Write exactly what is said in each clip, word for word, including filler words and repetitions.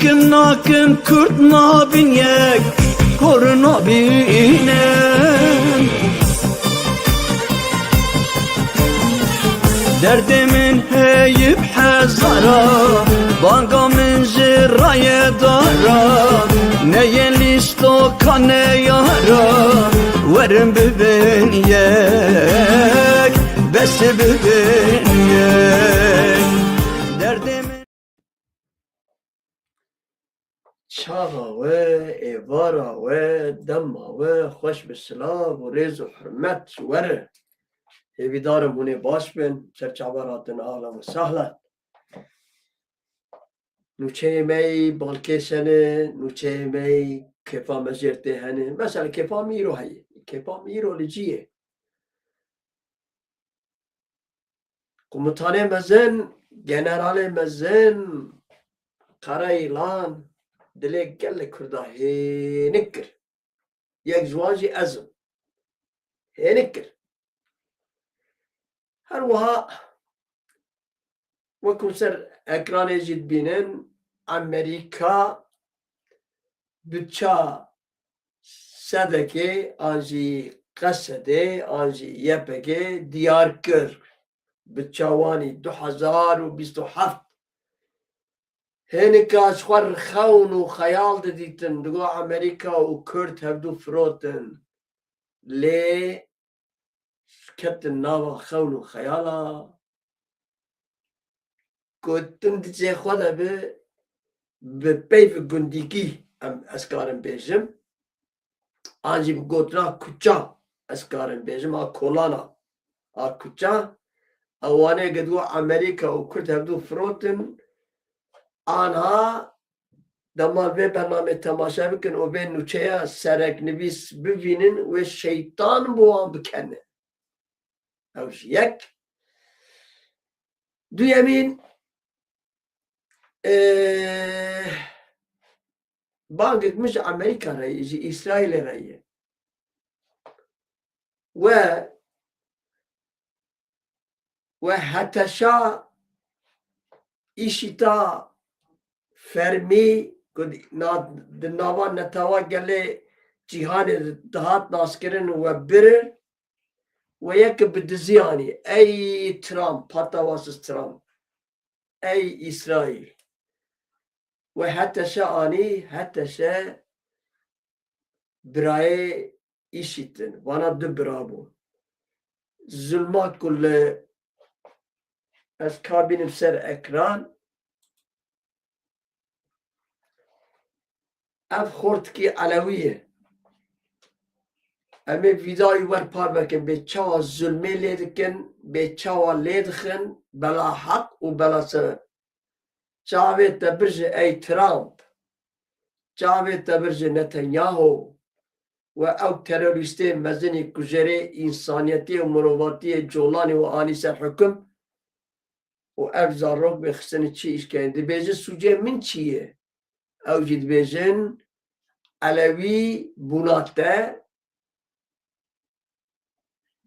Kim nakim Kurd nabin yek, kor nabînin. Derdê min heyî bi hezara, banga min ji rayê dara, neyê lîstoka neyara, werin bibin yek, bes bibin yek. Derdê min Çaxa we, êvara we, dema we xweş bi silav û rêz û hurmet ji we re. Hêvîdar im hûn ê baş bin. Ser çavan hatin, ahlan û sahlan. Nûçeyê me yî balkêş hene, nûçeyê me yî kêfa me jêr tê hene. Mesela kêfa min îro heye. Kêfa min îro li cî ye. Komutanê mezin, generalê mezin, Karayilan dilê gelê Kurda hênik kir. Yek ji wan jî ez im. Hênik kir. Her wiha wek hûn ser ekranê jî dibînin, Amerîka bi ça SEDEKê an jî QSDê an jî YPGê diyar kir. Bi çawanî du hezar û bîst û heft hênika ji xwe re xewn û xeyal didîtin, digot Amerîka û Kurd hevdû firotin. Lê ketin nava xewn û xeyala. Gotin di cihê xwe de bi, bi peyv gundîkî, em, ez karim bêjim, an jî bi gotina kuça, ez karim bêjim, a kolana, a kuça, ewanê ku digo Amerîka û Kurd hevdû firotin, anha dema vê bernamê temaşe bikin û vê nûçeya sereknivîs bivînin, wê şeytan bi wan bikene. Ew jî yek. Duyemîn, e, bangek min ji Amerîka re ye, ji Îsraîlê re ye. We, we heteşa îşîta fermî ku di na-, di nava netewa gelê cîhanê dihat naskirin we birir, we yek bi dizî anî. Ey Trump, patawasiz Trump. Ey Îsraîl. We heteşe anî, heteşe birayê îşîtin. Vana du bira bûn. Zulma ku li ez kabînim ser ekran, ev xortikî Elewî ye. Em ê vîdayî wer parve kin, bê çawa zulmê lê dikin, bê çawa lê dixin, bela heq û bela sebeb. Çavê te bir ji ey Trump, çavê te bir ji Netanyahu, we ew terorîstê mezinî ku jêrê însaniyetî û mirovatiyê colanî we anî ser hukum û ev zarok bê xistinî çi îşkence. Dibêje sûcê min çi ye? Ew jî dibêjin Elewî bûna te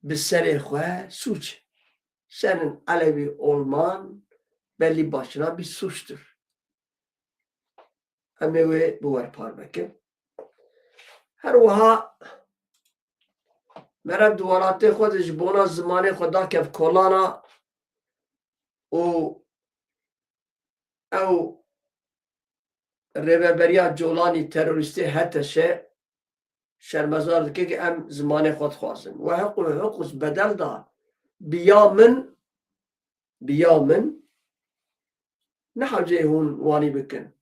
bi serê xwe sûc. Senin Elewî olman belli başına bir suçtur. Em ê wê bi we re parve kin. Her wiha mere di welatê xwe de ji bona zimanê xwe dakev kolana û ew rêveberiya colanî terorîstê HTŞ şermezar dike ku em zimanê xwe dixwazin. We hiqû hiqûs bedel da bi ya min, bi ya min, nehewceyê hûn wanî bikin.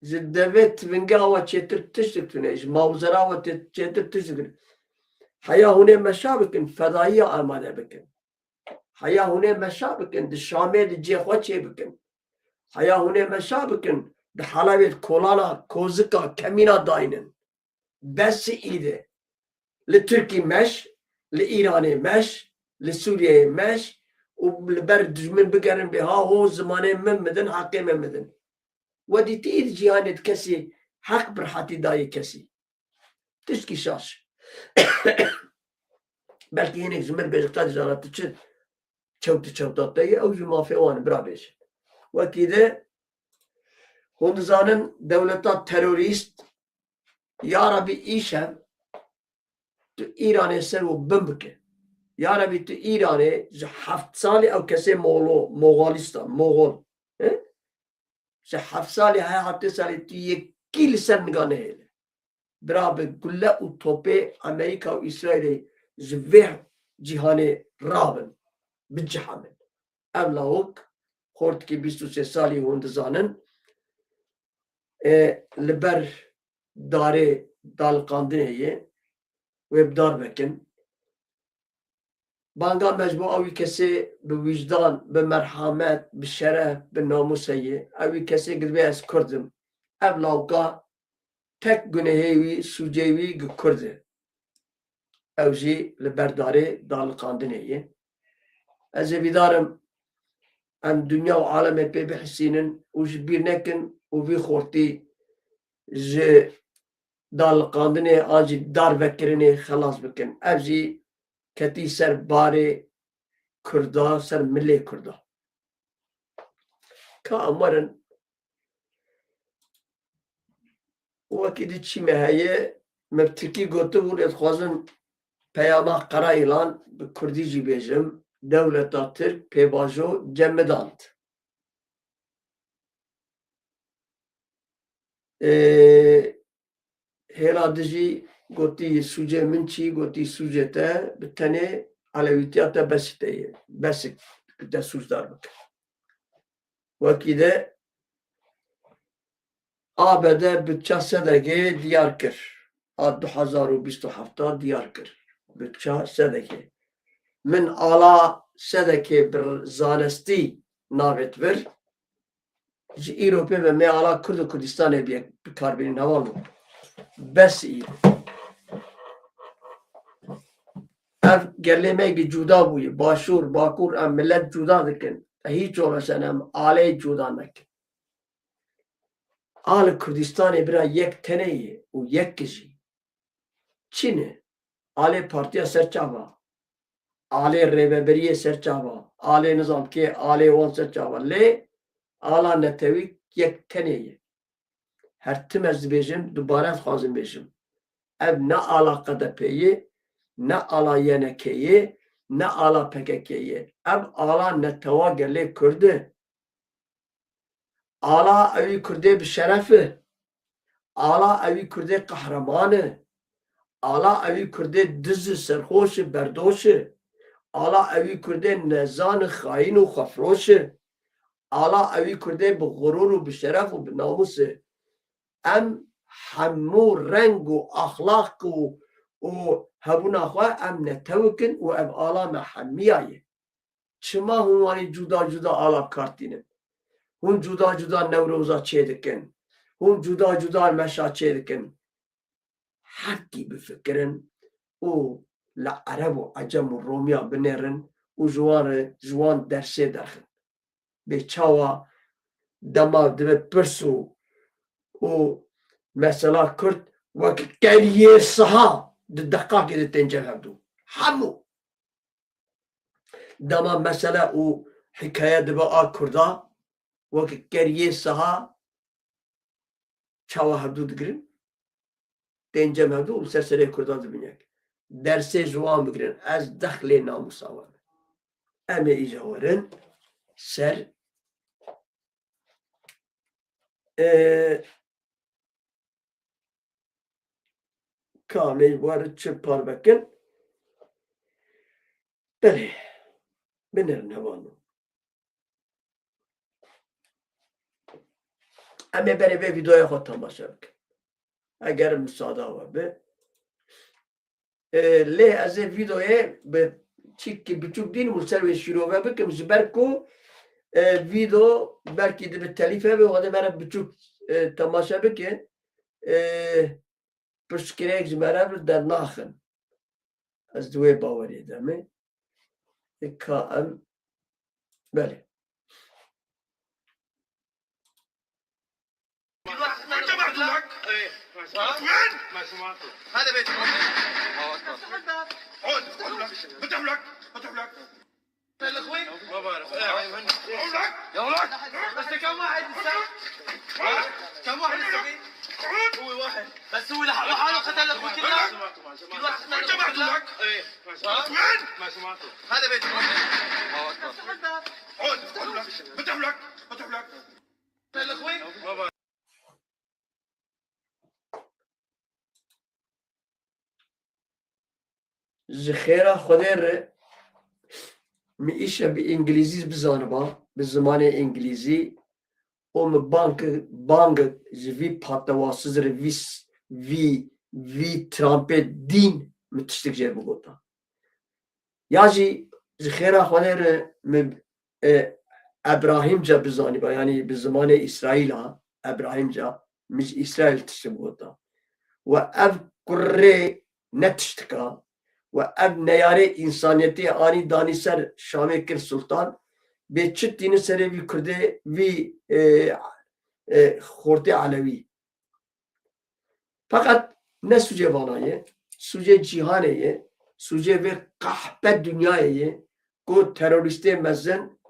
Ji devê tivingeha we çêtir tiştik tune, ji mawzera we tê-, çêtir tiştik tune. Heya hûn ê meşa bikin, fedayiya amade bikin. Heya hûn ê meşa bikin, di Şamê di cihê xwe çê bikin. Heya hûn ê meşa bikin, di Helebê di kolana, kozika, kemîna daynin. Bes îdî. Li Tirkî meş, li Îranê meş, li Sûriyeyê meş û li ber dijmin bigerin bê ha ho zimanê min midin, heqê me midin. We dîtî di cîhanê di kesî heq bi rehetî dayê kesî. Tiştkî şaş. Belkî hinek ji min bêjin, qet zana tu çi çewt çewta te ye, ew jî mafê wan e, bira bêjin. Wekî de Hûn dizanin dewleta terorîst, ya Rebî îşev tu Îranê ser û bin bike. Ya Rebî tu Îranê ji heft salî ew kesê Moğolo-, Moğolistan, Moğol. He? Ji heft salî, he, heftê salî tu yekî li ser niga nehêle. Bira bi gule û topê Amerîka û Îsraîlê ji vê cîhanê rabin, bicihemin. Ev lawik xortikî bîst û sê salî hûn dizanin, e, li ber darê daliqandinê ye, wê bi dar vekin. Banga me ji bo ew kesê bi wijdan, bi merhamet, bi şeref, bi namûs heye. Ew kesê gi divê ez Kurd im. Ev lawika tek gunehê wî, sûcê wî gi Kurd e. Ew jî li ber darê daliqandinê ye. Ez ê vîdarim em dinya û alemê pê bihisînin û ji bîr nekin û vî xortî ji daliqandinê an jî darvekirinê xelas bikin. Ev jî ketî ser barê Kurda, ser milê Kurda. Ka em werin, wekî di çî me heye, me bi tirkî gotibû, lê dixwazim peyama Qerayîlan bi kurdî jî bêjim, dewleta Tirk pêvajo cemidand. Ê, hêla dijî gotî sûcê min çî, gotî sûcê te bi tenê elewîtiya te besî te ye. Besik te sûcdar bike. Wekî de A B D bütçe sedekê diyar kir. A du hezar û bîst û heft diyar kir. Bütçe sedekê. Min ala sedekê bi zanistî navêt vir. Ji îro pê ve me ala Kurd û Kurdistanê bi yek bi kar bînin hevalno. Bes î. Ev gelê me yekî cuda bûye. Başûr, Bakur, em milet cuda dikin. Hîç olmasa em alê cuda nekin. A li Kurdistanê bira yek tenê ye û yek kijî. Çi ne? Alê partiya ser çava, alê rêveberiyê ser çava, alê nizam kê, alê wan ser çava. Lê ala netewî yek tenê ye. Her tim ez dibêjim, dubare dixwazim bêjim. Ev ne ala K D P ye, ne ala Y N K ye, ne ala P K K ye. Ev ala netewa gelê Kurd e. Ala ewî Kurdê bi şeref e. Ala ewî Kurdê qehreman e. Ala ewî Kurdê diz e, serxoş e, berdoş e. Ala ewî Kurdê nezan e, xayîn û xwefiroş e. Ala ewî Kurdê bi xurûr û bi şeref û bi namûs e. Em hemû reng û axlaq û, û hebûna xwe em netewik in û ev ala me hemiya ye. Çima hûn wanî cuda cuda ala bi kar tînin? Hûn cuda cuda Newroza çêdikin. Hûn cuda cuda meşa çêdikin. Herkî bifikirin û li Ereb û Ecem û Romiya binêrin û ji wan re, ji wan dersê derxin. Bê çawa dema dibe pirs û, û mesela Kurd wek keriyê siha di deqakê de tên cem hevdû. Hemû. Dema mesele û hikaye dibe a Kurda, wek keriyê siha çawa hevdû digirin, tên cem hevdû û ser serê Kurdan dibin yek. Dersê ji wan bigirin. Ez dexlê namûsa wan. Em ê îca werin ser, e, Ka em ê ji we re çi parve kin? Belê. Binêrin hevalno. Em ê berê vê vîdeoya xwe temaşe bikin. Eger misada we be. E, lê ez ê vîdeoyê bi çîkî biçûk dînim û ser wê şîrove bikim, ji ber ku, e, vîdeo belkî dibe telîf hebe, wadê me re biçûk, e, temaşe bike. E, pirsgirêk ji me re bi dernaxin. Ez di wê bawerê de me. E, ka em, belê. انت مهدولك؟ ايه. وين؟ ما سمعته. هذا بيت مهدولك. الله اكبر. عود، عود لك. بدي اقول لك، بدي اقول لك. قتل اخوي؟ ما بعرف. يا ولد، بس كم واحد لسه؟ ها؟ كم واحد لسه؟ هو واحد. بس هو لح-، لحاله قتل اخوي كله؟ كل واحد قتل اخوي كله؟ ايه. ها؟ وين؟ ما سمعته. هذا بيت. الله اكبر. عود، عود لك. فتح لك. فتح لك. قتل اخوي؟ ما بعرف. Ji xêra Xwedê re min îşev bi îngilîzî bizaniba, bi zimanê îngilîzî û min bang, bang ji vî patewasiz re, vî s-, vî, vî Trumpê dîn min tiştek jê bigota. Ya jî ji xêra Xwedê re min, e, Ebrahîmca bizaniba, yanî bi zimanê Îsraîl a, Ebrahîmca, min ji Îsraîl tiştek bigota. We ev kurê ne tiştika, we ev neyarê însaniyetê anî danî ser Şamê kir sultan, bê çi tînin serê vî kurdê, vî, e, e, xortê elewî. Feqet ne sûcê vana ye, sûcê cîhanê ye, sûcê vê qehpe dinyayê ye ku terorîstê mezin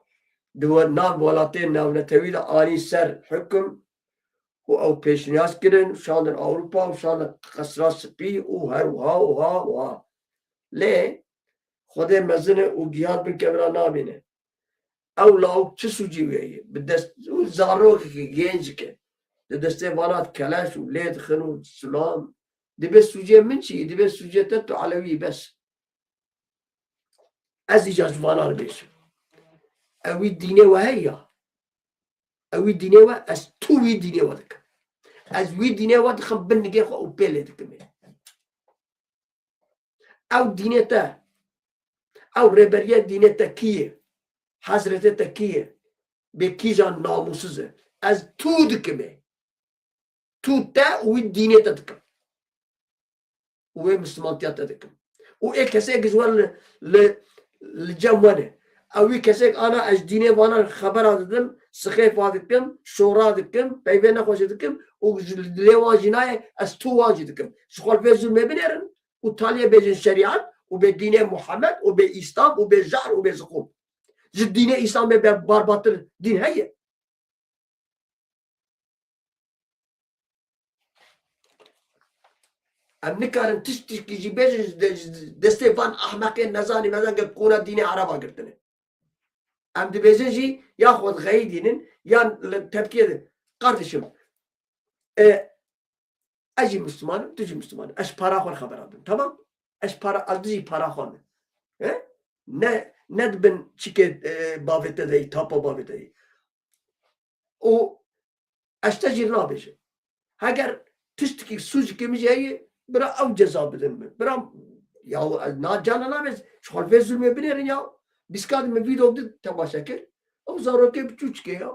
di we-, nav welatê navnetewî de anî ser hukm û ew pêşniyaz kirin, şandin Ewropa û şandin Qesra Spî û her wiha, wiha, wiha. Lê Xwedê mezin e û gihat bin kevira nabîne. Ew lawik çi sûcî wê ye? Bi dest û zarokekî, gencikê, di destê vana keleş û lê dixin û silam. Dibê sûcê min çi ye? Dibê sûcê te tu elewî bes. Ez îcar ji vana re bêjim. Ew wî dînê we heye ya. Ew wî dînê we, ez tu wî dînê we dikim. Ez wî dînê we dixim bin nigê xwe û pê lê dikim ê. Ew dînê te, ew rêberiya dînê te kî ye? Hezretê te kî ye? Bê kîjan namûsiz e? Ez tu dikim ê. Tu te û wî dînê te dikim. Û wê mislimantiya te dikim. Û ê kesek ji we li, li, li cem we ne. Ew wî kesek ana ez dînê vana xebera didim, sixêfa dikim, şora dikim, peyvê nexweşê dikim û ji lê wan jî nayê, ez tu wan jî dikim. Ji xwe li vê zulmê binêrin û taliyê bêjin şerîet û bê dînê Muhammed û bê Îslam û bê jehr û bê ziqûm. Ji dînê Îslamê be-, barbatir dîn heye? Em nikarin tiştekî jî bêjin ji de-, ji destê van ehmeqên nezanî mezan ke kona dînê Ereba girtine. Em dibêjin jî ya xwe dixeyidînin, yan li tepkiyê de. Kardeşim, e, ez jî Müslüman im, tu jî Müslüman î. Ez ji para xwe re xebera didim, tamam? Ez ji para, ez dijî para xwe me. He? Ne, ne dibin çikê, e, bavê te de yî, tapa bavê te yî. Û ez te jî nabêjim. Heger tiştekî sûcikê min jî heye, bira ew ceza bidin min. Bira, ya ez na cana nabêjim, ji xwe li vê zulmê binêrin ya. Bîska di min vîdeo di temaşe kir. Ew zarokê biçûçikê ya.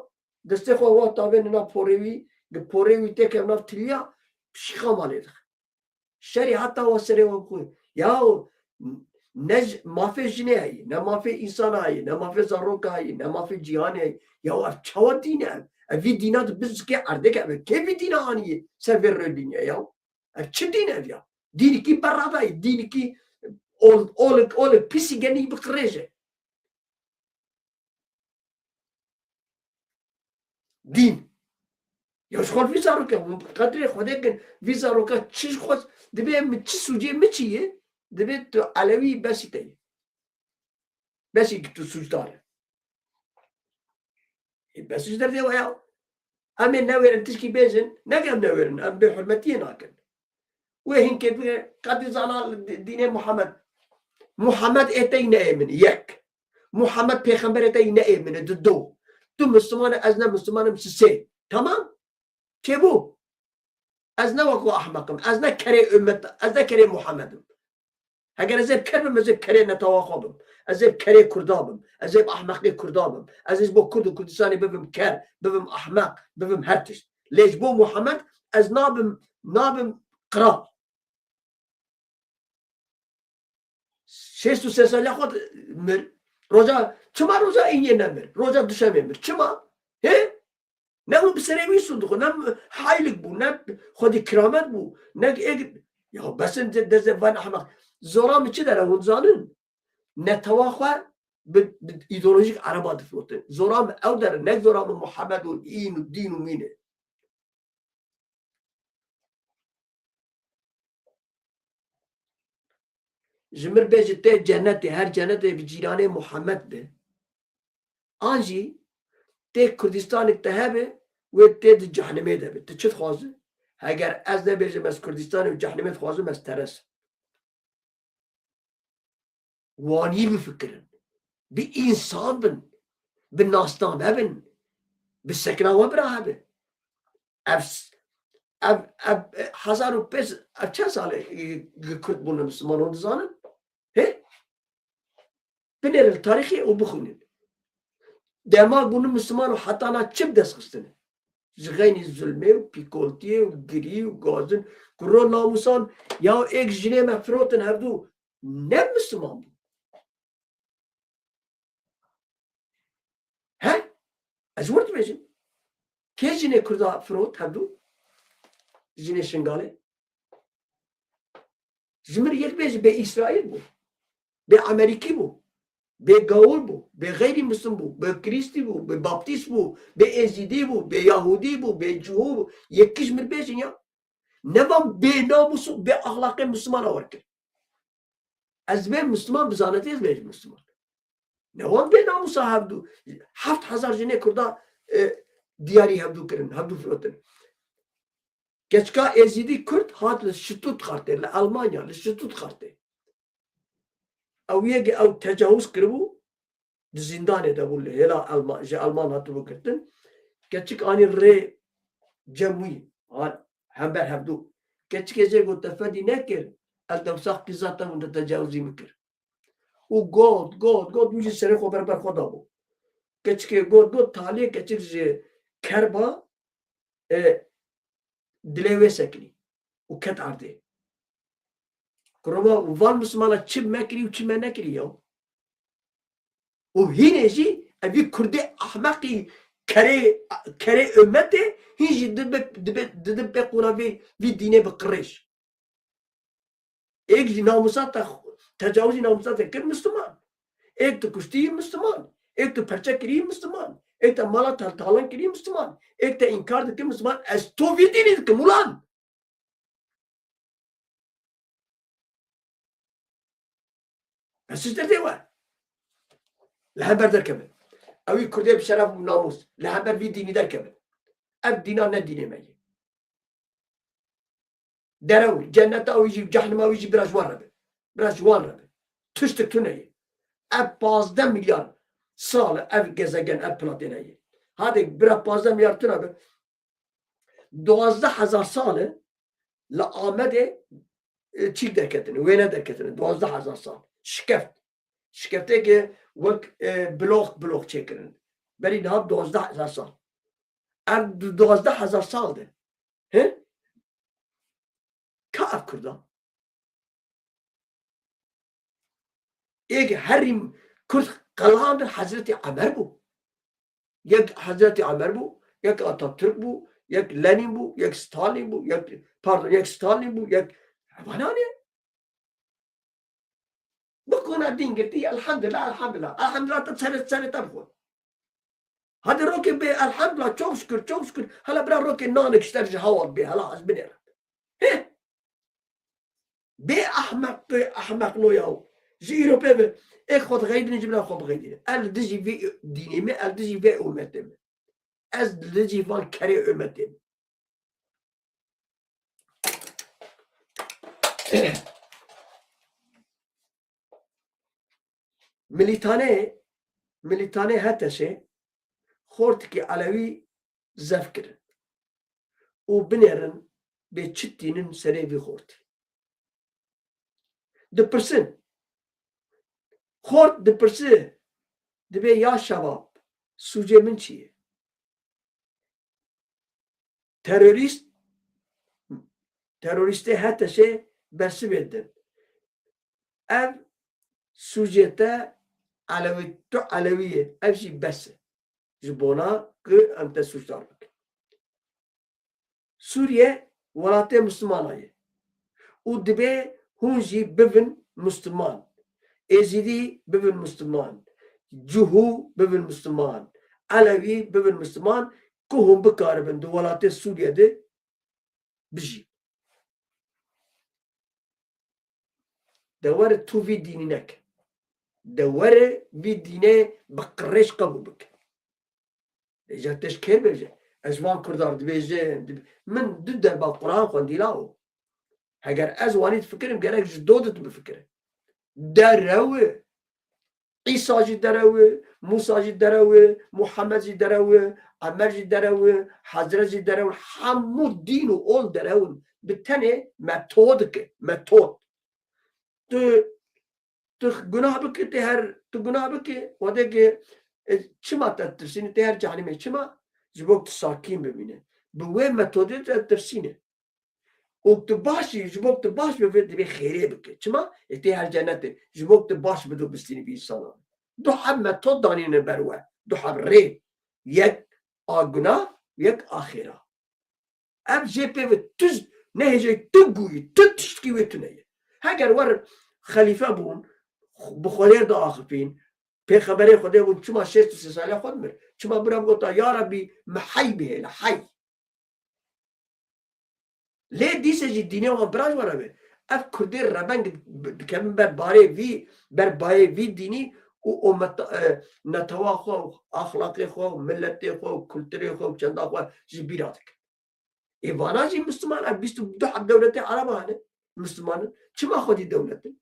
Destê xwe wa tavê nina porê wî, di porê wî têkeve nav tiliya, şîxa malê dixe. Şerî heta wa serê wan bixwe. Ya ne j-, mafê jinê heye, ne mafê însana heye, ne mafê zaroka heye, ne mafê cîhanê heye. Ya ev çawa dîn e ev? Ev vî dîna di bizikê erdê ke ev kê vî dîna aniye ser vê rê dinya ya? Ev çi dîn ev ya? Dînikî berrada ye, dînikî ol-, olik, olik pisî genî bi qirêj e. Dîn. Ya ji xwe vî zaroke, hûn qedrê Xwedê kin, vî zaroka çi ji xwe, dibê min çi sûcê min çi ye? Dibê tu elewî besî te ye. Besî ki tu sûcdar e. Ê, bes ji derdê we ya. Em ê newêrin tişkî bêjin, ne em newêrin, em bêhurmetiyê nakin. Wê hinkê bigire, qedî zana li dî-, dînê Muhammed. Muhammed ê te yî ne ê min, yek. Muhammed pêxemberê te yî ne ê min e, di do. Tu Müslüman e, ez ne Müslüman im, sisê. Tamam? Çêbû? Ez ne wek we ehmeq im. Ez ne kerê ümmet, ez ne kerê Muhammed im. Heger ez ê bi ker bim, ez ê bi kerê netewa xwe bim. Ez ê bi kerê Kurda bim. Ez ê bi ehmeqê Kurda bim. Ez ê ji bo Kurd û Kurdistanê bibim ker, bibim ehmeq, bibim her tişt. Lê ji bo Muhammed ez nabim, nabim qral. Şêst û sê saliya xwe mir. Roja, çima roja îniyê nemir? Roja duşemê mir. Çima? Hê? Ne hûn bi serê wî sûd dixwin, ne haylik bû, ne xwedî kiramet bû, ne êg-, ya besin de-, dezê van ehmeq. Zora min çi dere hûn zanin? Netewa xwe bi, bi îdeolojîk ereba difirotin. Zora min ew der, ne zora min Muhammed û în û dîn û mîn e. Ji mir bêje tê cenetê, her cenetê bi cîranê Muhammed be. An jî tê Kurdistanê te hebe, wê tê di cehnimê de be. Tu çi dixwazi? Heger ez nebêjim ez Kurdistanê û cehnimê dixwazim, ez teres im. Wanî bifikirin. Bi însan bin. Bi nasname bin. Bi sekna we bira hebe. Ev, ev, ev, e, hezar û pênc, ev çend sal e, e, Kurd bûne Misliman, hûn dizanin? Hê? Binêrin li tarîxê û bixwînin. Dema bûne Misliman û heta na çi bi dest xistine? Ji xeynî zulmê û pîkoltiyê û girî û gazin, kuro namûsan, ya êk jinê me firotin hevdû ne Misliman bû. He? Ez ji wir dibêjim. Kê jinê Kurda firot hevdû? Jinê Şingalê? Ji mir yek bêje bê Îsraîl bû. Bê Amerîkî bû. Bê Gawûr bû. Bê xeyrî Muslim bû. Bê Krîstî bû. Bê Baptîst bû. Bê Êzîdî bû. Bê Yahûdî bû. Bê Cihû bû. Yekî ji mir bêjin ya. Ne van bê namûs û bê axlaqê Muslimana wer kir. Ez bê Musliman, bi zanetê ez bêjim Musliman. Ne wan bê namûsa hevdû, heft hezar jinê Kurda, e, diyarî hevdû kirin, hevdû firotin. Keçika Êzîdî Kurd hat li Stuttgartê, li Almanya, li Stuttgartê. Ew yekê ew tecawuz kiribû, di zîndanê de bû, li hêla Alman, ji Alman hatibû girtin. Keçik anî rê cem wî, ha, hember hevdû. Keçikê jê got, "Te fedî nekir, ez dewsa qîza te bûm, te tecawizî min kir." Û got, got, got, wî jî serê xwe ber ber xwe dabû. Keçikê got, got, taliyê keçik ji kerba, e, dilê wê sekinî û ket erdê. Kurova, û van Mislimana çi me kirî û çi me nekirî ya. Û hînê jî evî Kurdê ehmeqî kerê, kerê ummetê hîn jî dibe, dibe, didin pê qûna vê, vî dînê bi qirêj. Êk jî namûsa te, tecawizî namûsa te kir Misliman. Êk tu kuştî Misliman. Êk tu perçe kirî Misliman. Êk te mala te talan kirî Misliman. Êk te înkar dikir Misliman. Ez to vî dînî dikim ulan. Ez siz derdê we. Li hember derkevin. Ewî Kurdê bi şeref û namûs. Li hember vî dînî derkevin. Ev dîna ne dînê me ye. Derew, cenneta wî jî, cehnima wî jî bira ji wan re be. Bira ji wan re be. Tiştik tune ye. Ev pazdeh milyar sal e, ev gezegen, ev platê ne ye. Hadi bira pazdeh milyar tune be. Duwazdeh hezar sal e li Amedê, e, çîk derketine, wêne derketine. Duwazdeh hezar sal. Şikeft. Şikefteke wek, e, blox blox çêkirin. Berî niha duwazdeh hezar sal. Ev du-, duwazdeh hezar sal de. He? Ka ev Kurda? Êk herî Kurd qelandin Hezretî Emer bû. Yek Hezretî Emer bû, yek Atatürk bû, yek Lenin bû, yek Stalin bû, yek, pardon, yek Stalin bû, yek hevanan e. Bi qûna dîn girtî, elhamdulillah, elhamdulillah. Elhamdulillah te serê, serê te bixwe. Hadi rokê bê elhamdulillah, çok şükür, çok şükür. Hala bira rokê nanek ji te ji hewa bê, hala ez binêre. Heh. Bê ehmeq, bê ehmeq no yaw. Ji îro pê ve. Ê xwe dixeydinê ji bira xwe bixeydinê. Ez li dijî vê dînê me, ez li dijî vê ummetê me. Ez li dijî van kerê ummetê me. Milîtanê, milîtanê HTŞê xortikî Elewî zef kirin û binêrin bê çi tînin serê vî xortî. Dipirsin. Xort dipirsi, dibê ya şebab, sûcê min çi ye? Terorîst, terorîstê HTŞê bersivê din. Ev sûcê te Elewî, tu Elewî yê. Ev jî bes e. Ji bona ku em te sûcdar bikin. Sûriye welatê Mislimana ye. Û dibê hûn jî bibin Misliman. Êzîdî bibin Misliman. Cihû bibin Misliman, Elewî bibin Misliman, ku hûn bikaribin di welatê Sûriyê de bijî. De were tu vî dînî neke. De were vî dînê bi qirêj qebûl bike. Êca te ji kê bêje? Ez van Kurdan dibêjim, dib-, min du derba Quran xwendî lawo. Heger ez wanî difikirim, gerek ji do dit bifikirim. Derew e. Îsa jî derew e, Mûsa jî derew e, Muhammed jî derew e, Emer jî derew e, Hezret jî derew e. Hemû dîn û ol derew in. Bi tenê metodike, metod. Tu, tu gunah bike, tê her, tu gunah bike, wadeke, e, çima te tirsîne, tê her cehennemê çima? Ji bo tu sakîn bimîne. Bi wê metodê te tirsîne. Û tu baş î, ji bo tu baş bibî, divê xêrê bike. Çima? Ê tê her cennetê. Ji bo tu baş bido bistînî bi însana. Du heb metod danîne ber we. Du heb rê. Yek a guna, yek a xêra. Ev jê pê ve tu z-, nehêje tu guyî, tu tiştkî wê tune ye. Heger wer xelîfe bûn, bi Xwedê diaxifîn, pêxemberê Xwedê bûn, çima şêst û sê saliya xwe dimir? Çima bira bigota, ya Rebî, me hey bihêle, hey. Lê dîse jî dînê wan bira ji we re be. Ev Kurdê rebeng dikevin ber barê vî, ber bayê vî dînî û o meta-, e, netewa xwe û axlaqê xwe û miletê xwe û kulturê xwe û çanda xwe ji bîra dikin. Ê vana jî Misliman, ev bîst û du heb dewletê Ereba hene. Misliman in. Çima xwedî dewlet in?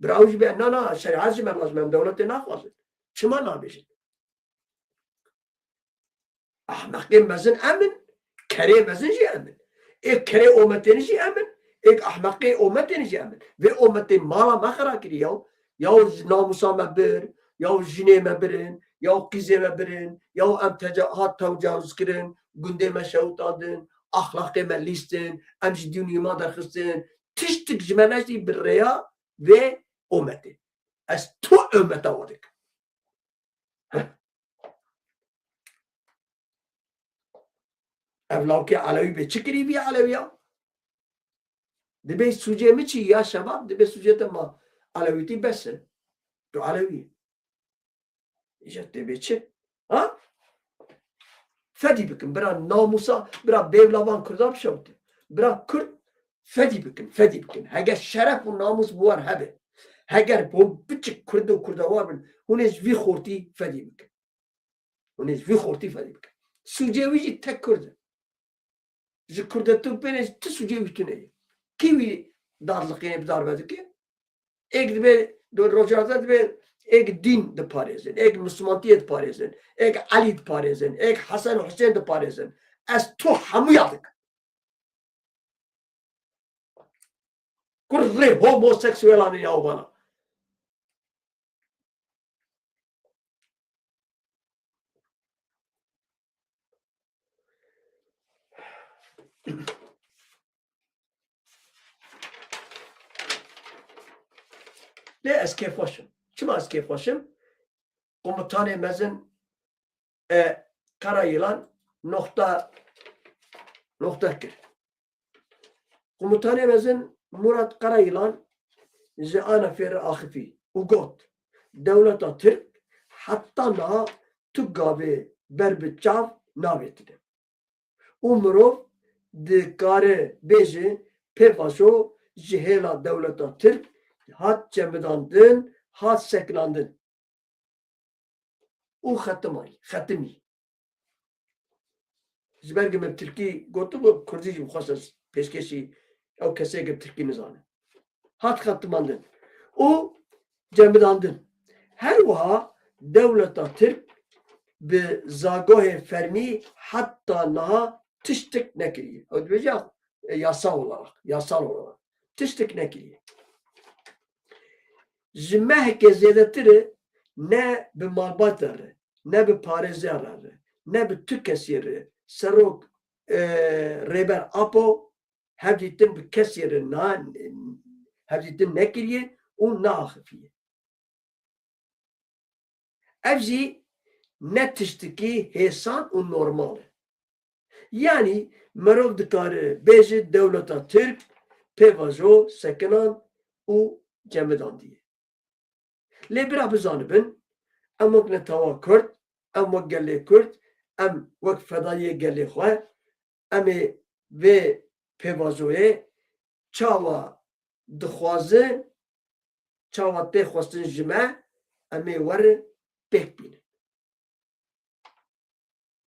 Bira ew jî be, na, na, şerîet ji me lazim e, em dewletê naxwazin. Çima nabêjin? Ehmeqê mezin em in, kerê mezin jî em in. Ê kerê ometên jî em in, ê ehmeqê ometên jî em in. Vê ometê mala me xera kirî yaw. Yaw ji namusa me bir, yaw jinê me birin, yaw qîzê me birin, yaw em teca-, hat tecawuz kirin, gundê me şewitandin, axlaqê me lîstin, em ji dîn û îman derxistin. Tiştik ji me neştî bi rêya vê ometê. Ez tu ometa we dikim. Ev lawkê Elewî bê çi kirî vî Elewiya? Dibê sûcê min çi ya şebab? Dibê sûcê te ma Elewîtî bes e. Tu Elewî yî. Îja tê bê çi? Ha? Fedî bikin. Bira namusa, bira bêvla van Kurda bişewite. Bira Kurd fedî bikin, fedî bikin. Heger şeref û namus bi wan hebe. Heger hûn piçik Kurd û Kurdewar bin, hûn ê ji vî xortî fedî bikin. Hûn ê ji vî xortî fedî bikin. Sûcê wî jî tek Kurd e. Ji Kurdetû pêne jî ti sûcê wî tune ye. Kî wî dadliqînê bi darbe dike? Êk dibê, do-, Rojava dibê, êk dîn diparêzin, êk mislimantiyê diparêzin, êk Elî diparêzin, êk Hesen û Husên diparêzin. Ez tu hemûya dikim. Kurê homoseksuelan ê ya vana. Lê ez kêfxweş im. Çima ez kêfxweş im? Komutanê mezin, e, Karayilan noxta, noxta kir. Komutanê mezin Murat Karayilan ji Anafê re axifî û got, dewleta Tirk heta niha tu gavê ber bi çav navêtine. Û mirov dikare bêje, pêvajo ji hêla dewleta Tirk hat çemidandin, hat sekinandin. Û xetimay, xetimî. Ji ber ku min tirkî gotibû, kurdî jî bixwest ez pêşkêşî ew kesê ku tirkî nizane. Hat xetimandin û cemidandin. Her wiha dewleta Tirk bi zagohê fermî heta niha tiştik nekiriye. Ew dibêje, e, yasal olarak, yasal olarak. Tiştik nekiriye. Ji mehekê zêdetir e ne bi malbata re, ne bi parêzera re, ne bi tu kesî re, serok, e, Rêber Apo hevdîtin bi kesî re na-, hevdîtin nekiriye û neaxifiye. Ev jî ne tiştikî hêsan û normal e. Yanî mirov dikare bêje dewleta Tirk pêvajo sekinan û cemidandiye. Lê bira bizanibin, Em wek netewa Kurd, em wek gelê Kurd, em wek fedayiyê gelê xwe, em ê vê pêvajoyê çawa dixwazin, çawa tê xwestin ji me, em ê werin pêk bînin.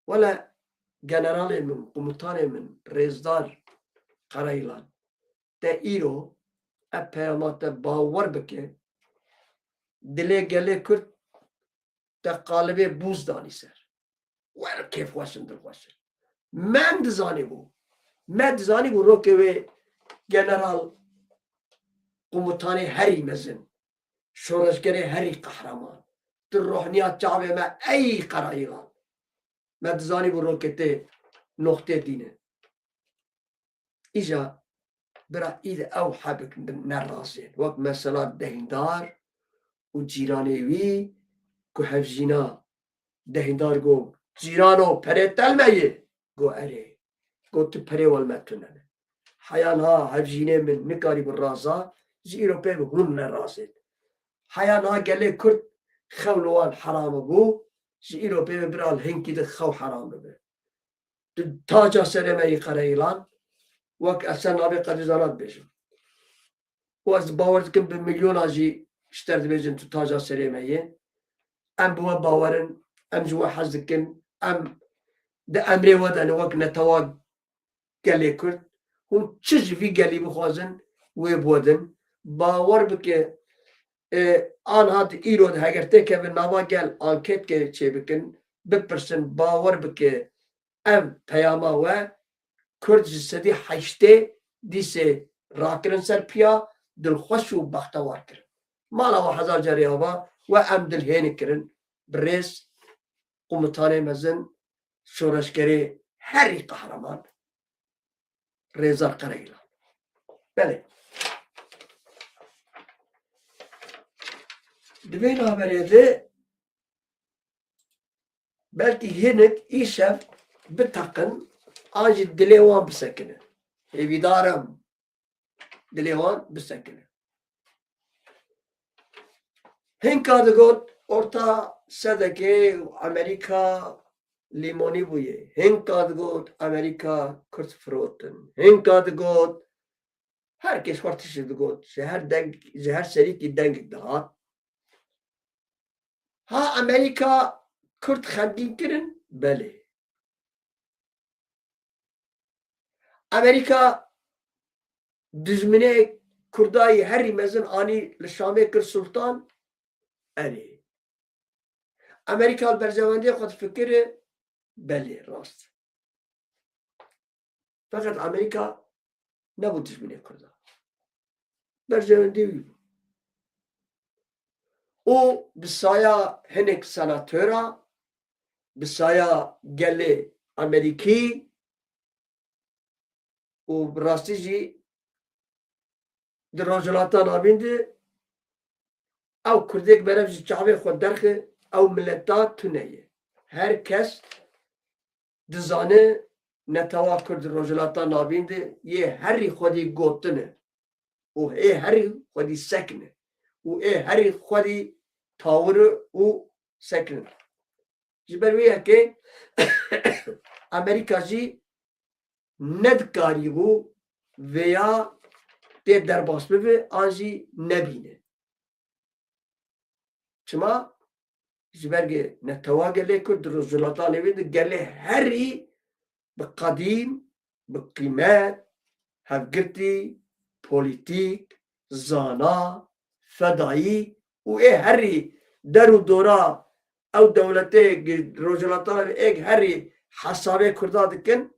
Wele generalê min, komutanê min, rêzdar Qereylan, te îro ev peyama te bawer bike, dilê gelê Kurd te qalibê bûz danî ser. Wer kêfxweş in, dilxweş in. Me em dizanîbû. Me dizanîbû rokê wê general, komutanê herî mezin, şoreşgerê herî qehreman. Tu rohniya çavê me ey Qerayîlan. Me dizanîbû rokê tê noxtê dîne. Îja bira îd ew hebik nerazên. Wek mesela Dehîndar û cîranê wî ku hevjîna Dehîndar got, "Cîrano, perê te li me ye?" Got, "Erê." Got, "Tu perê we li me tune ne." Heya niha hevjînê min nikarîbû raza, ji îro pê ve hûn nerazên. Heya niha gelê Kurd xew li wan heram bû, ji îro pê ve bira li hinkî di xew heram bibe. Tu taca serê me yî Qereyîlan, wek ez ser navê Qedîzana dibêjim. Û ez bawer dikim bi milyona jî ji te re dibêjin tu taca serê me yê. Em bi we bawer in, em ji we hez dikin, em di emrê we de ne wek netewa gelê Kurd. Hûn çi ji vî gelî bixwazin, wê biwedin. Bawer bike, e, anha di îro de heger têkevin nava gel anketke çêbikin, bipirsin, bawer bike, ev peyama we Kurd ji sedî heştê dîsê rakirin ser piya, dilxweş û bextewar kirin. Mala we hezar carî ava we em dilhênik kirin. Bi rêz, komutanê mezin, şoreşgerê herî qehreman, Rêzdar Qereyîlan. Belê. Di vê navberê de belkî hinek îşev biteqin an jî dilê wan bisekine. Hêvîdar im dilê wan bisekine. Hinka digot orta sedekê û Amerîka lîmonî bûye. Hinka digot Amerîka Kurd firotin. Hinka digot her kes xwe tiştê digot. Ji her deng, ji her serîkî dengek dihat. Ha Amerîka Kurd xemgîn kirin? Belê. Amerîka dijminê Kurdayî herî mezin anî li Şamê kir sultan? Erê. Amerîka li berjewendiyê xwe difikire? Belê, rast. Feqet Amerîka nebû dijminê Kurda. Berjewendî wî bû. Û bi saya hinek senatora, bi saya gelê Amerîkî û bi rastî jî di Rojhilata Navîn de ew Kurdêk berev ji çavê xwe derxe, ew mileta tune ye. Her kes dizane netewa Kurd di Rojhilata Navîn de yê herî xwedî gotine û ê herî xwedî sekine û ê herî xwedî tawire û sekine. Ji ber wê yekê Amerîka jî nedikarîbû vêya tê derbas bibe an jî nebîne. Çima? Ji ber ge netewa gelê Kurd di Rojhilata Navîn de gelê herî bi qedîm, bi qîmet, hevgirtî, polîtîk, zana, fedayî û ê herî der û dora ew dewletê gi-, Rojhilata Navîn êk herî hesabê Kurda dikin,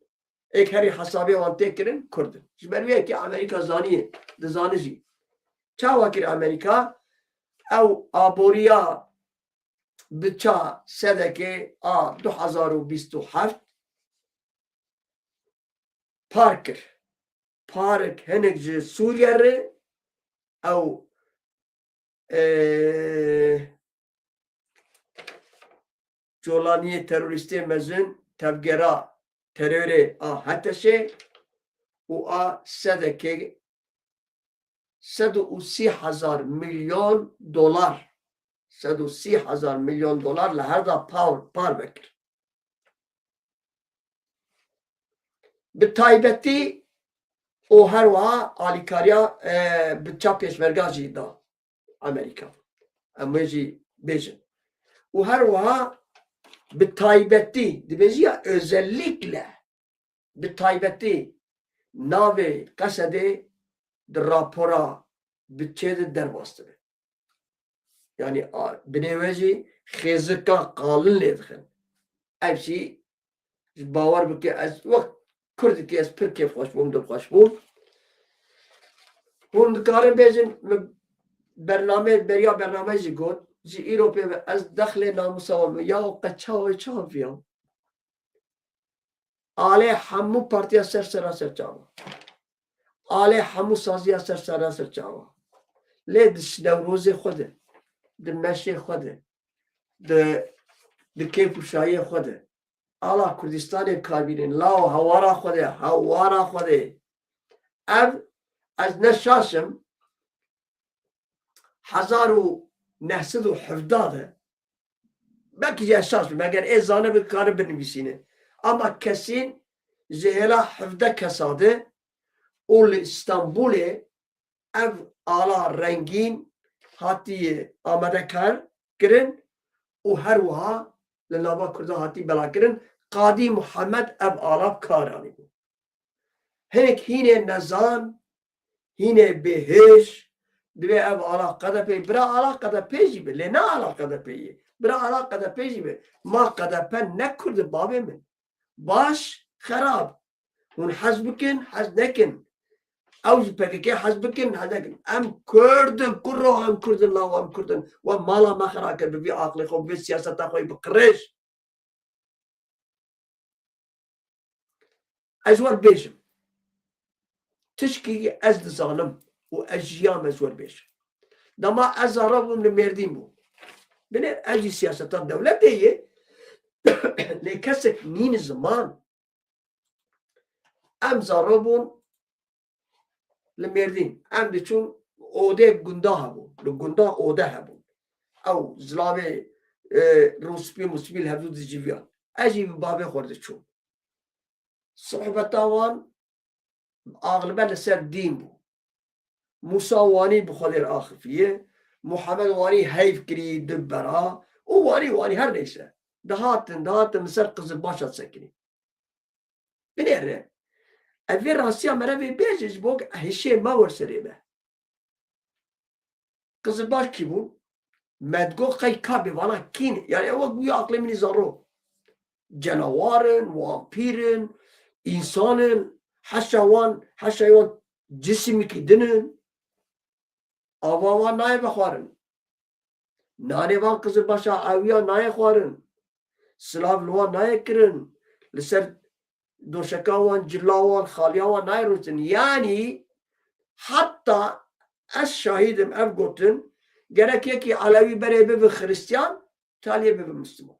êk herî hesabê wan tê kirin Kurd in. Ji ber wê yekê Amerîka zaniye, dizane jî. Çawa kir Amerîka? Ew aboriya biça sedekê a du hezar û bîst û heft par kir. Parek hinek ji Sûriye re ew, e, colaniyê terorîstê mezin tevgera terorê a HTŞê û a sedekê sed û sî hezar milyon dolar sed û sî hezar milyon dolar li her da par, par vekir. Bi taybetî û her wiha alîkariya, e, bi ça pêşmerga jî da Amerîka. Em wê jî bêjin. Û her wiha bi taybetî, dibêjî ya özellikle, bi taybetî navê Qesedê di rapora bütçeyê de derbas dibe. Yanî, a, binê we jî xêzika qalin lê dixin. Ev jî ji bawer bike, ez wek Kurdekî ez pir kêfxweş bûm, dilxweş bûm. Hûn dikarin bêjin, min bername, beriya bername jî got, ji îro pê ve ez dexlê namûsa we min, ya qe çawa çawa viya. Alê hemû partiya ser sera ser çava. Alê hemû saziya ser sera ser çava. Lê di Newrozê xwe de, di meşê xwe de, di, di kêf û şahiyê xwe de, ala Kurdistanê karbînin, law hewara xwe de, hewara xwe de. Ev, ez ne şaş im, hezar û neh sed û hevdeh de, belkî jî ez şaş bim, eger ê zane bikarin binivîsîne. Ama kesîn ji hêla hevdeh kesa de û li Îstanbulê ev ala rengîn hatiye amadekar kirin û her wiha li nava Kurda hatî belakirin. Qadî Muhammed ev ala bi kar anîbû. Hinek hînê nezan, hînê bêhêş, divê ev ala K D P, bira ala K D P jî be, lê ne ala K D P ye. Bira ala K D P jî be. Ma K D P ne Kurd e bavê min. Baş, xerab. Hûn hez bikin, hez nekin. Ew ji P K K hez bikin, hez nekin. Em Kurd in, kuro em Kurd in, law em Kurd in. We mala me xera kir bi vî aqlê xwe, bi vî siyaseta xwe yî bi qirêj. Ez wer bêjim. Tişkî ez dizanim û ez jiyam ez wer bêjim. Dema ez zaro bûm li Mêrdîn bûm. Binê ez jî siyaseta dewletê yê lê kesek nîn ziman. Em zaro bûn li Mêrdîn. Em diçûn odê gunda hebûn. Li gunda ode hebûn. Ew zilavê, e, rûspî musbî li hevdû diciviyan. Ez jî bi bavê xwe diçûm. Sohbeta wan axlibe li ser dîn bû. Mûsa Wanî bi Xwedê re axifiye. Muhammed Wanî heyv kirî di bera. Û Wanî, Wanî her neyse. Dihatin, dihatin li ser Qizilbaşa sekinî. Binêre. Ev vê rastiya me re vê bêje ji bo hişê me wer serê me. Qizilbaş kî bûn? Me digot qey ka bê vana kî ne? Yani ew wek wî aqlê min î zaro. Cenawar in, vampîr in, însan in, heşa wan, heşa wan cisimîkî din in. Ava wan nayê vexwarin. Nanê van Qizilbaşa ewiya nayê xwarin. Silav li wan nayê kirin. Li ser doşeka wan, cila wan, xaliya wan nayê rûtin. Yanî heta ez şahîd im ev gotin, gerek yekî Elewî berê bibe Xiristiyan, taliyê bibe Misliman.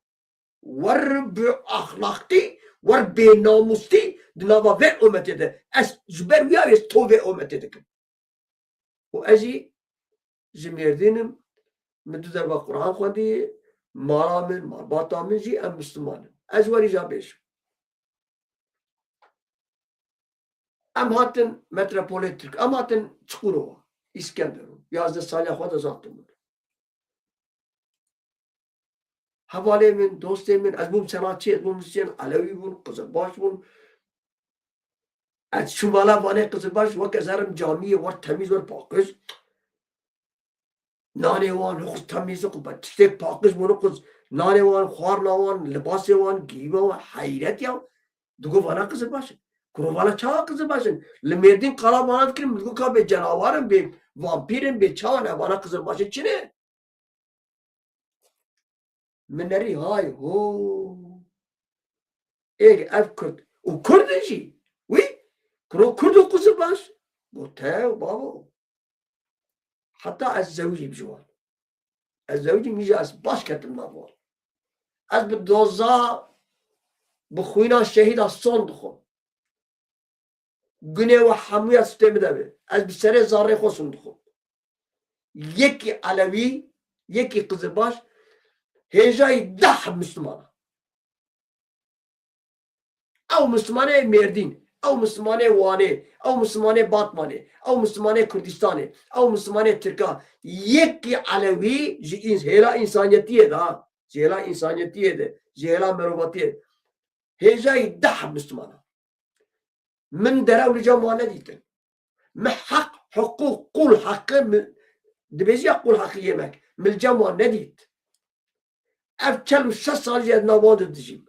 Wer bi axlaqtî, wer bênamûstî di nava vê ometê de. Ez ji ber wî ya ez to vê ometê dikim. Û ez jî ji Mêrdîn im, min du derva Quran xwendî, mala min, malbata min jî em Misliman in. Ez werî ja bêjim. Em hatin metropolê Tirk, em hatin Çukurova, Îskenderun. Yazdeh saliya xwe de zatim bûn. Hevalê min, dostê min, ez bûm sanatçî, ez bûm muzîsyen, Elewî bûn, Qizilbaş bûn. Ez çûm mala vanê Qizilbaş, wek ez herim camiyê, wer temîz, wer paqij. Nanê wan, nixuz temîz, xwe tiştê paqij bû, nixuz nanê wan, xwarina wan, libasê wan, giyîma wan, heyret ya. Digo vana Qizilbaş in. Kuro vana çawa Qizilbaş in? Li Mêrdîn qala vana dikirin, min digo ka bê cenawar in, bê vampîr in, bê çawa ne, vana Qizilbaş in çi ne? Min nerî hay ho. Ê ev Kurd. Û Kurd in jî. Wî kuro Kurd û Qizilbaş. Got te û bavo. Heta ez zewicîm ji wan. Ez zewicîm, îja ez baş ketim nav wan. Ez bi doza, bi xwîna şehîda son dixwim. Gunê we hemûya stê min de be. Ez bi serê zarê xwe son dixwim. Yekî Elewî Yekî Qizilbaş, hêjayî deh Misliman. Ew Mislimanê Mêrdîn, ew Mislimanê Wanê, ew Mislimanê Batmanê, ew Mislimanê Kurdistanê, ew Mislimanê Tirka. Yekî Elewî ji ins-, hêla însaniyetiyê de, ha. Ji hêla însaniyetiyê de, ji hêla mirovatiyê de. Hêjayî deh Mislimana. Min derew li cem wan nedîtin. Min heq, hiqûq, qûl heqi, min, dibêjî ya qûl heqi yemek. Min li cem wan nedît. Ev çel û şeş salî ez nav wan de dijîm.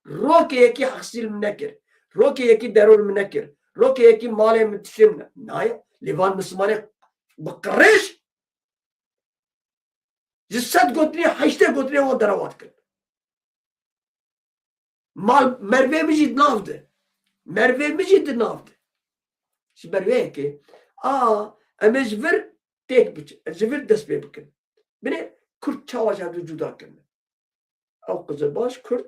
Rokê yekî heqsî li min nekir. Rokê yekî deror min nekir. Rokê yekî malê min tiştê min ne-, nayê. Lê van Mislimanê bi qirêj ji sed gotinê heştê gotinê wan derewa dikin. Mal mervê min jî di nav de. Mervê min jî di nav de. Ji ber wê yekê, a, em ê ji vir têk biç-, ji vir dest pê bikin. Binê Kurd çawa ji hev du cuda kirine? Ew Qizilbaş Kurd,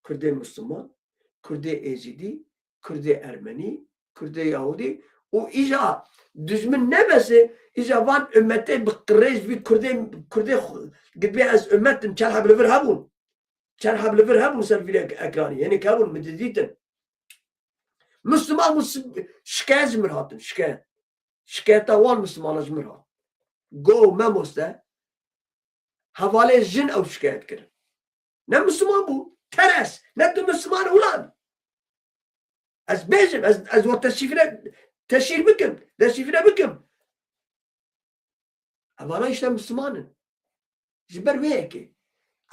Kurdê Misliman, Kurdê Êzidî, Kurdê Ermenî, Kurdê Yahudî û îja dijmin nebese, îja van ummetê bi qirêj vî Kurdê, Kurdê xwe, gidbê ez ummetim, çend heb li vir hebûn. Çend heb li vir hebûn ser vî ek-, ekranî. Hinek hebûn, min didîtin. Misliman bû, si-, şikayet ji min hatin, şikayet. Şikayeta wan Mislimana ji min hat. Go memoste, hevalê jin ew şikayet kirin. Ne Misliman bû, teres, ne tu Misliman ulan. Ez bêjim, ez, ez wan teşhîfine, teşhîr bikim, deşîfre bikim. Evana îşte Misliman in. Ji ber wê yekê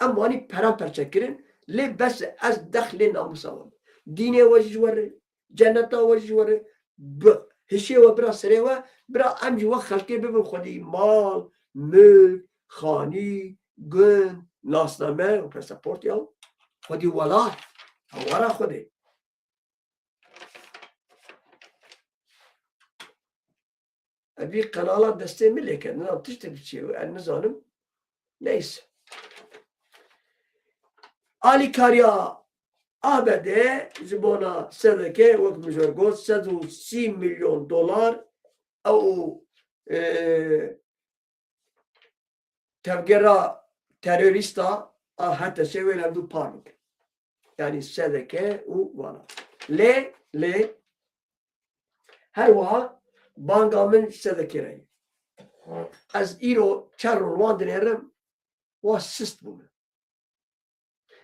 em wanî peramperçe kirin, lê bes e, ez dexlê namûsa we. Dînê we jî ji we re, ceneta we jî ji we re, bi hişê we bira serê we, bira em jî wek xelkê bibin xwedî mal, milk, xanî, gund, nasname û pasaport ya xwedî welat, hewara xwedê. Evî qenala destê min lêke, nizam tiştê bi çi ye, ez nizanim. Neyse. Alîkariya A B D ji bona S D K, wek min ji we got, sed û sî milyon dolar ew, e, tevgera terorîsta a H T Ş'ê wê li hevdû par bikin. Yanî S D K û vana. Lê, lê her wiha banga min S D K re ye. Ez îro çar rol wan dinêrim, wan sist bûne.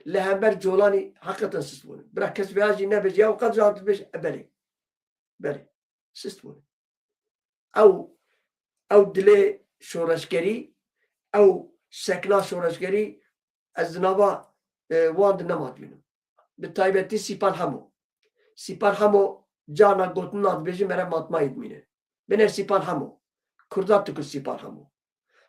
Li hember Colanî heqeten sist bûne. Bira kes vêya jî nebêje, ya qet jî hatibêje, e, belê. Belê. Sist bûne. Ew, ew dilê şoreşgerî, ew sekna şoreşgerî, ez di nava, e, wan di nema dibînim. Bi taybetî Sîpan Hemo. Sîpan Hemo carna gotin na dibêjin mere matmayê dimîne. Bine Sîpan Hemo. Kurda tu kir Sîpan Hemo.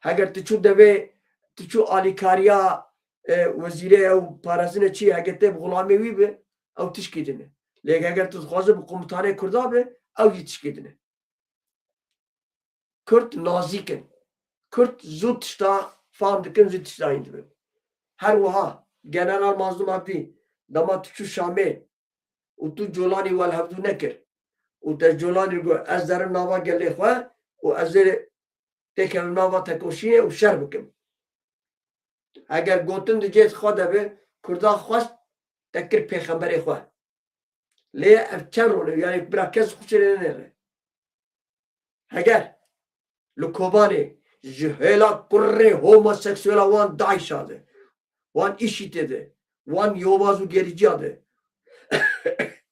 Heger tu çû devê, tu çû alîkariya, e, wezîrê ew parastinê çi, heger tê bi xulamê wî bi, ew tişkî din e. Lê heger tu dixwaze bi komutanê Kurda bi, ew jî tişkî din e. Kurd nazîk in. Kurd zû tişta fam dikin, zû tişta hîn dibin. Her wiha General Mazlûm Abdî, dema tu çû Şamê û tu Colanî we li hevdû nekir û te Colanî got, ez derim nava gelê xwe û ez ê têkevim nava tekoşînê û şer bikim. Heger gotin di cihê xwe de be, Kurda xwest te kir pêxemberê xwe. Lê ev çend rol e, yanî bira kes xwe çê nenêre. Heger li Kobanê ji hêla kurê homoseksuela wan DAIŞ'a de, wan IŞÎD'ê de, wan yobaz û gerîciya de,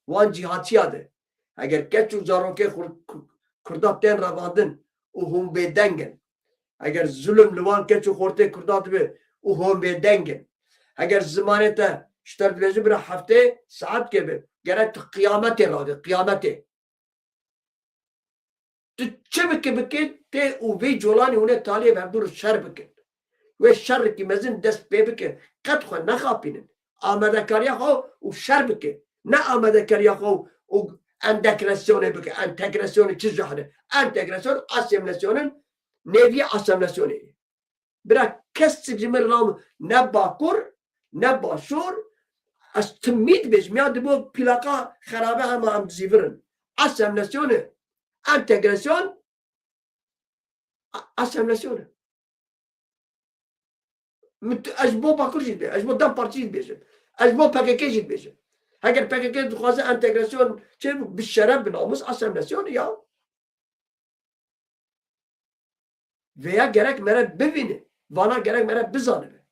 wan cîhatçiya de, heger keç û zarokê xur-, ku-, Kurda tên revandin û hûn bêdeng in, heger zulm li wan keç û xortê Kurda dibe û hûn bêdeng in, heger zimanê te ji te re dibêje bira heftê saet keve, gerek tu qiyametê rade, qiyametê. Tu çi bike bike, tê û vê Colanî hûn ê taliyê bi hevdû re şer bikin. Wê şerekî mezin dest pê bike. Qet xwe nexapînin. Amadekariya xwe û şer bike. Ne amadekariya xwe û entegrasyonê bike. Entegrasyonê çi jahre? Entegrasyon asimilasyonên nêvî asimilasyonê ye. Bira kes ji min re ne bakur, ne başûr, ez timî dibêjim ya dibo plaka xerabe hema em dizîvirin. Asimilasyon e. Entegrasyon, a-, asimilasyon e. Min tu, ez ji bo Bakur jî dibê, ez ji bo DEM Partî jî dibêjim. Ez ji bo P K K jî dibêjim. Heger P K K dixwaze entegrasyon çê bi şeref, bi namûs, asimilasyon ya. Vêya gerek mere bivîne. Vana gerek mere bizanibe.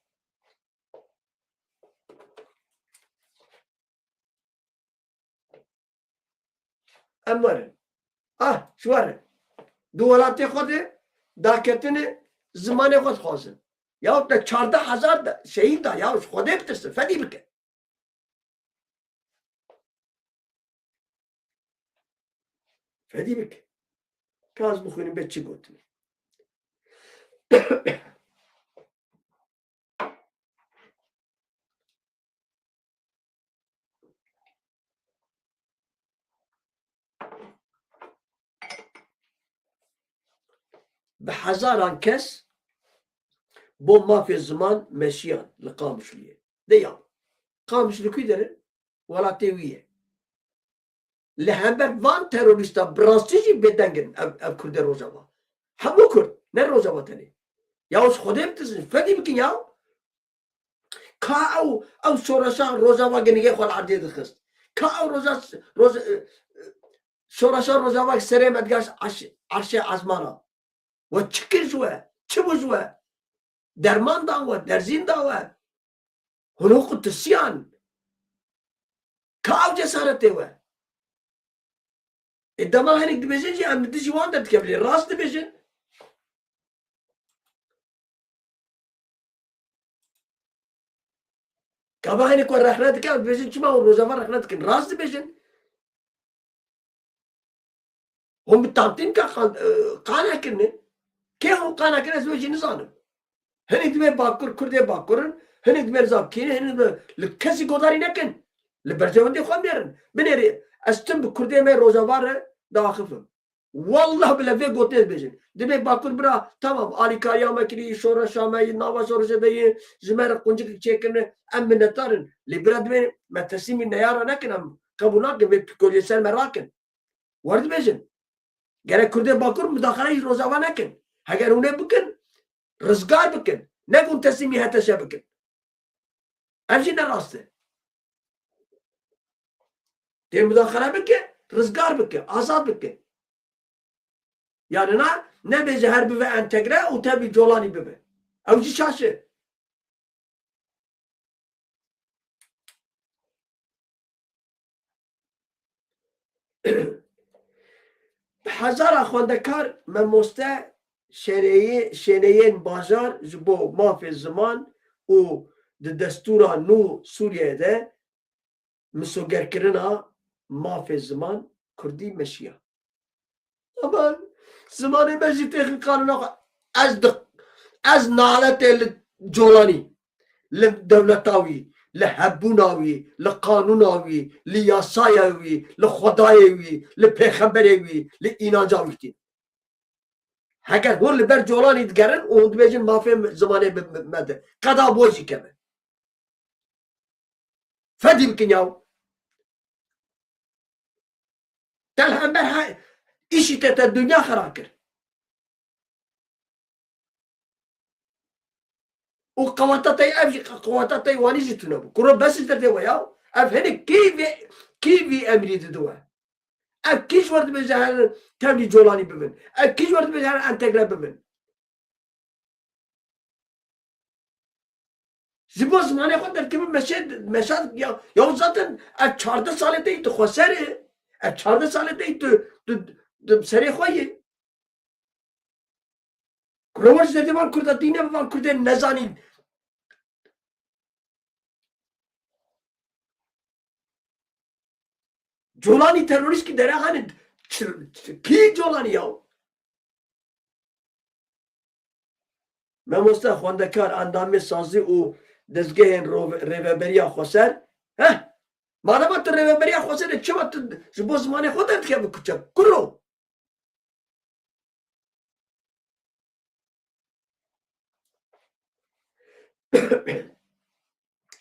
Em werin. Ah, ji werin. Di welatê xwe de daketine zimanê xwe dixwazin. Ya te çardeh hezar de şehîd da, ya ji Xwedê bitirsin, fedî bike. Fedî bike. Ka ez bixwînim bê çi gotin. Bi hezaran kes bo mafê ziman meşiyan li Qamişliyê. De ya. Qamişli kû derin? Welatê wî ye. Li hember van terorîsta bi rastî jî bêdeng in ev, ev Kurdê Rojava. Hemû Kurd, ne Rojava tenê. Ya ji Xwedê bitirsin, fedî bikin ya. Ka ew, ew şoreşa Rojava ginigê xwe li erdê dixist. Ka ew roja, roj-, e, e, şoreşa Rojava serê me digaşt erş-, erşê ezmana. We çi kir ji we? Çi bû ji we? Derman dan we, derzîn da we. Hûn hiqû tirsiyan. Ka ew cesaretê we. Ê dema hinek dibêjin jî em li dijî wan derdikevin. Lê rast dibêjin. Gava hinek we rexne dikin, em dibêjin çima hûn Rojava rexne dikin. Rast dibêjin. Hûn bi tantîn ka qan-, e, qane kirine. Kê hûn qane kirine ez wê jî nizanim. Hinek dibê Bakur, Kurdê Bakur in, hinek dibê nizanim kî ne, hinek dibê li kesî godarî nekin. Li berjewendê xwe bêrin. Binêrî, ez tim bi Kurdê me Rojava re diaxifim. Wallah bile vê gotinê dibêjin. Dibê Bakur bira, tamam, alîkariya me kirî, şoreşa me yî, nava şoreşê de yî, ji me re quncikek çêkirine, em minnetdar in. Lê bira dibê me teslîmî neyara nekin, em qebûl nakin, vê pîkoliyê ser me rakin. Wer dibêjin. Gerek Kurdê Bakur mudaxaleyî Rojava nekin. Heger hûn ê bikin, rizgar bikin. Ne ku hûn teslîmî H T Ş bikin. Ev jî ne rast e. Tê mudaxale bike, rizgar bike, azad bike. Yani na, nebêje her bibe entegre û tevlî Colanî bibe. Ew jî şaş e. Bi hezara xwendekar, memoste, şêneyê-, şêneyên bajar ji bo mafê ziman û di destûra nû Sûriyeyê de misogerkirina mafê ziman kurdî meşiya. Aman, zimanê me jî têxin qanûna xwe. Ez di, ez naletê li Colanî, li dewleta wî, li hebûna wî, li qanûna wî, li yasaya wî, li Xwedayê wî, li pêxemberê wî, li înanca wî tînim. Heger hûn li ber Colanî digerin û hûn dibêjin mafê zimanê bi, bi me de. Qeda bo jî keve. Fedî bikin yaw. Te li hember he-, îşî te, te dinya xera kir. Û qewata te ev jî, qewata te wanî jî tune bû. Kuro bes ji derdê we ya. Ev hinek kî vê, kî vî emrî didi we? Ev kî ji we dibêje her tevlî Colanî bibin? Ev kî ji we dibêje her entegre bibin? Ji bo zimanê xwe derkevin meşe, meşa ya, ya zaten ev çardeh salê te yî tu xweser e. Ev çardeh salê te yî tu, tu, tu serê xwe yê. Rewar ji derdê van Kurda tîne, van Kurdên nezanîn. Colanî terorîst ki dere hani ç-, ç-, kî Colanî ya? Memoste, xwendekar, endamê sazî û dezgehên rove-, rêveberiya xweser. Heh! Madema tu rêveberiya xweser e, çima tu ji bo zimanê xwe derdikeve kuçek? Kuro!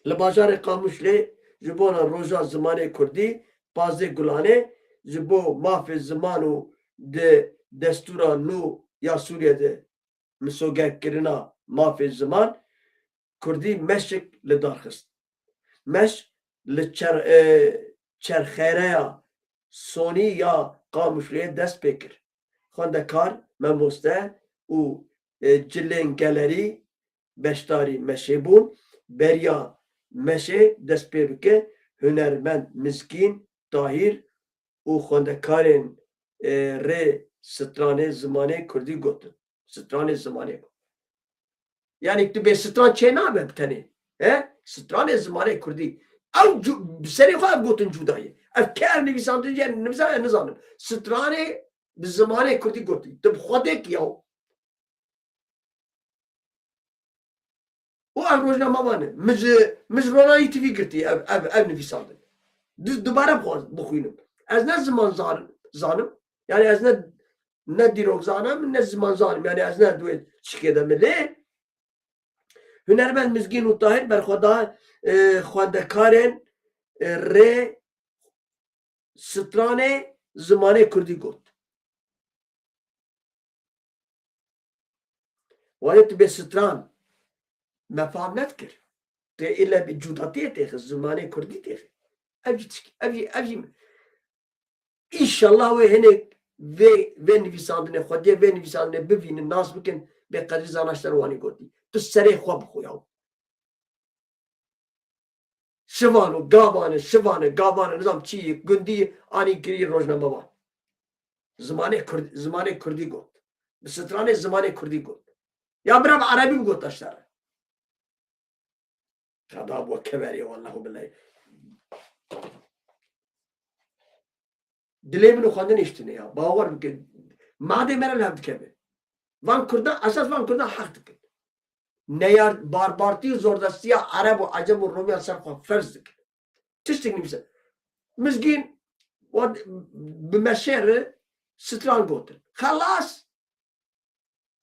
Li bajarê Qamişlê ji bona Roja Zimanê Kurdî, pazdeh Gulanê, ji bo mafê ziman û di destûra nû ya Sûriyê de misogerkirina mafê ziman, Kurdî meşik li dar xist. Meş li çer-, e, çerxereya sonî ya Qamişloyê dest pê kir. Xwendekar, memoste û, e, cilên gelerî beşdarî meşê bûn. Beriya meşê dest pê bike, hunermend Mizgîn Tahîr û xwendekarên, e, rê stranê zimanê kurdî gotin. Stranê zimanê got. Yani tu bê stran çê nabe bi tenê. He? Stranê zimanê kurdî. Ew cu-, bi serê xwe ev gotin cuda ye. Ev ke ev nivîsandin ye, nivîsa-, ez nizanim. Stranê bi zimanê kurdî gotî. Tu bi xwe dek ya. Û ev rojnamevan e. Min ji, min ji Ronahî T V girtî ev, ev, ev nivîsandin. Du-, dubare bixwaz-, bixwînim. Ez ne ziman zan-, zanim. Yani ez ne, ne dîrok zanim, ne ziman zanim. Yani ez ne di wê çikê de me lê. Hunermend Mizgîn û Tahir berxweda, e, xwendekarên, e, rê stranê zimanê kurdî got. Wanê tu bê stran me fam nedikir. Tu ille bi cudatiyê têxist, zimanê kurdî têxist. Ev jî tişk-, ev jî, ev jî, înşallah wê hinek vê, vê nivîsandinê, xwediyê vê nivîsandinê bivînin, nas bikin, bê qedrî zana ji te re wanî gotî. Tu serê xwe bixwe yaw. Şivan û gavan e, şivan e, gavan e, nizam çi ye, gundî ye, anî kirî rojnamevan. Zimanê kurd-, zimanê kurdî got. Bi stranê zimanê kurdî got. Ya bira bi erebî bigot taşlar. Xeda bo keverê, wallahu billahi. Dilê min û xwendinê ji tune ya. Bawer bike. Madê me re li hev dikeve. Van Kurdan, esas van Kurdan heq dikin. Neyar-, barbartî û zordestiya Ereb û Ecem û Romiyan ser xwe ferz dikin. Tiştek nivîse. Mizgîn, wa-, bi meşê re stran gotin. Xelas.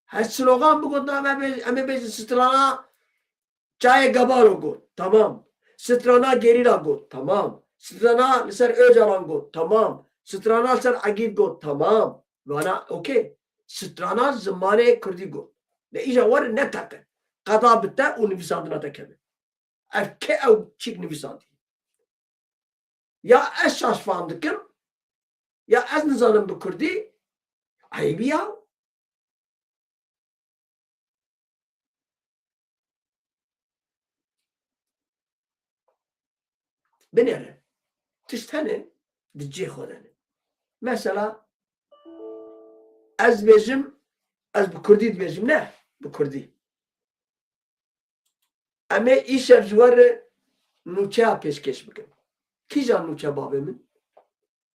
Her slogan bigotin, em ê bê-, em ê bêjin strana Çayê Gabaro got, tamam. Strana Gerîla got, tamam. Strana li ser Ocalan got, tamam. Strana li ser Egîd got, tamam. Vana, okey. Strana zimanê kurdî got. De îja wer neteqe. Qeda bi te û nivîsandina te keve. Ev ke ew çîk nivîsandî. Ya ez şaş fam dikim, ya ez nizanim bi kurdî, eybî ya. Binêre. Tişt hene, di cihê xwe de ne. Mesela, ez dibêjim, ez bi kurdî dibêjim, ne, bi kurdî. Em ê îşev ji we re nûçeya pêşkêş bikin. Kîjan nûçe bavê min?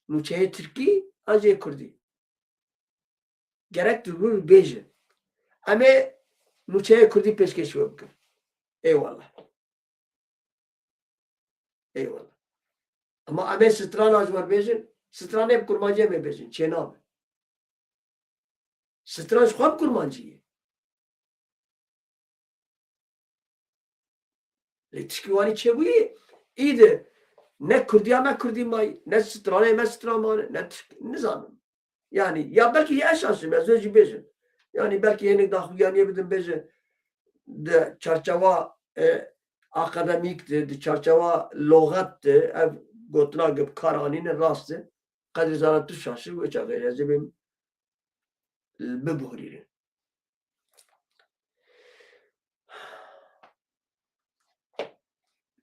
Nûçeyê tirkî an jê kurdî? Gerek tu bibêje. Em ê nûçeyê kurdî pêşkêş we bikin. Eyvallah. Eyvallah. Ama em ê strana ji we bêjin, stranê bi kurmancî em ê bêjin. Çênabe. Stran ji xwe bi kurmancî ye. Lê tişkî wanî çêbûyî, î de ne kurdiya me kurdî mayî, ne stranê me stran mane, ne tişk-, nizanim. Yani, ya belkî ya şaşim, ez wê jî bêjim. Yani, belkî hinek daxuyaniyê bidin bêje, di çarçewa, e, akademîk de, di çarçewa loxet de, ev gotina ge bi kar anîne rast e. Qedrî zana tu şaşî, wê çaxê ez ê bêm bibihurînin.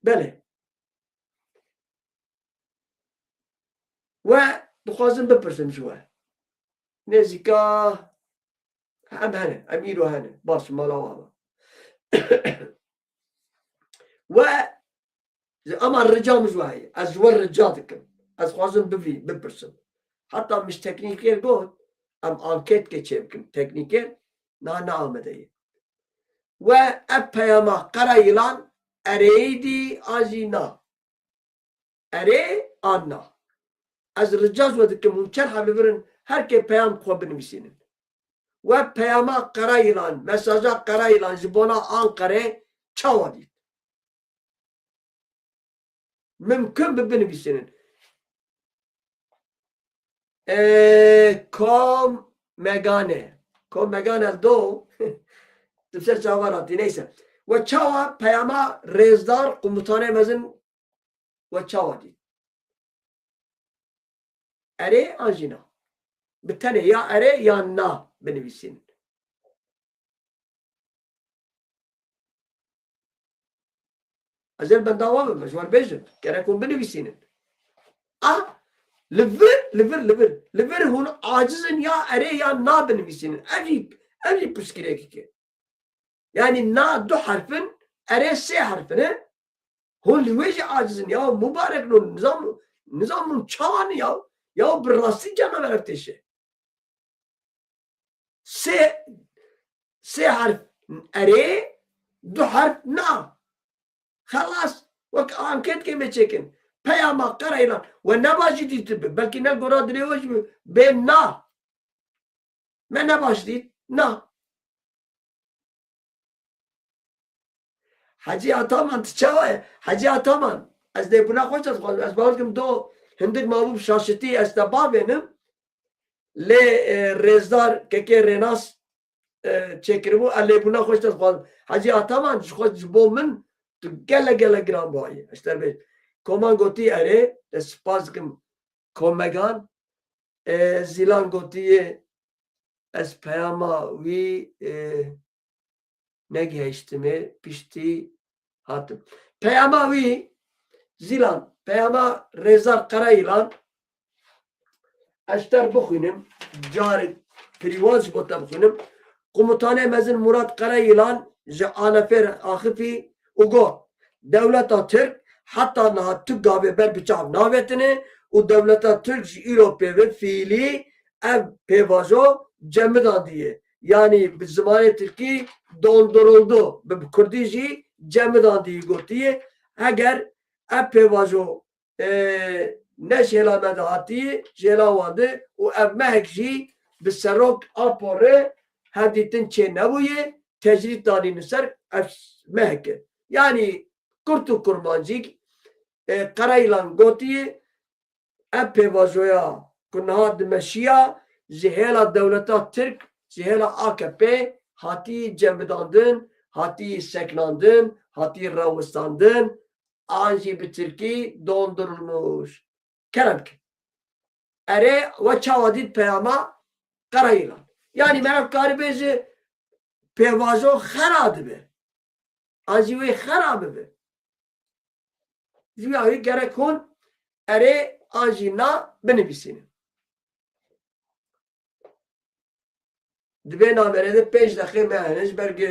Belê. We dixwazim bipirsim ji we. Nêzîka em hene, em îro hene. Baş, mala we be. We Ji, ama rica min ji we heye. Ez ji we rica dikim. Ez xwazim bivî-, bipirsim. Heta min ji teknîker got, em anketke çêbikin. Teknîker niha ne amade ye. We ev peyama Qerayîlan erêyî dî an jî na? Erê an na? Ez rica ji we dikim, hûn çend heb li vir in, her kê peyam xwe binivîsînin. We peyama Qerayîlan, mesaja Qerayîlan ji bona Anqerê çawa dît? Mimkun bi binivîsînin. Ê, Kom Megane. Kom Megane do. Dipser çawa ratî, neyse. We çawa peyama rêzdar, komutanê mezin we çawa dît? Erê an jî na? Bi tenê ya erê ya na binivîsînin. Ez ê li benda we bim, ez ji we re bêjim. Gerek hûn binivîsînin. A, li vir, li vir, li vir, li vir hûn aciz in ya erê ya na binivîsînin. Ev jî, ev jî pirsgirêkek e. Yanî na du herf in, erê sê herf in, he? Hûn li wê jî aciz in ya, mubarek no, nizam, nizam hûn çawa ne ya? Ya bi rastî canaver ev têşe. Sê, sê herf erê, du herf na. Xelas, wek anketkê me çêkin. Peyama Qereylan, we ne baş jî dîtibi, belkî ne gora dilê we jî bi, bê na. Me ne baş dît, na. Hecî Ataman, tu çawa ye? Hecî Ataman, ez lêbûna xwe dixwazim. Ez bawer dikim do hindik mabû bi şaşitî ez te bavênim. Lê, e, rêzdar kekê Rênas, e, çêkiribû, ez lêbûna xwe dixwazim. Hecî Ataman, ji xwe ji bo min tu gelek gelek giran bûyî. Ez te bêjim. Koman gotî erê, ez spas dikim komegan. E, Zîlan gotiye, ez peyama wî, e, negihiştime, piştî hatim. Peyama wî, Zîlan, peyama Rêzdar Qerayîlan, ez ji te re bixwînim, carek pirî wan ji bo te bixwînim. Komutanê mezin Murat Qerayîlan ji Anefêr axifî û got, dewleta Tirk heta niha tu gavê ber bi çav navetine û dewleta Tirk ji îro pê ve fiîlî ev pêvajo cemidandiye. Yanî bi zimanê tirkî donduruldu, bi, bi kurdî jî cemidandî gotiye. Heger ev pêvajo, e, ne ji hêla me de hatiye, ji hêla wan de û ev mehek jî bi serok Apo re hevdîtin çê nebûye, tecrîd danîne ser ev mehek e. Yanî kurt û kurmancî, e, Qerayîlan gotiye, ev pêvajoya ku niha dimeşiya ji hêla dewleta Tirk, ji hêla A K P hatî cemidandin, hatî seknandin, hatî rawestandin, an jî bi tirkî dondurulmuş. Kerem ke. Erê, we çawa dît peyama Qerayîlan? Yanî meriv karî bêje pêvajo xera dibe. An jî wê xera bibe. Ji wî awî gerek hûn erê an jî na binivîsînin. Di vê navberê de pênc deqê me hene ji ber ku,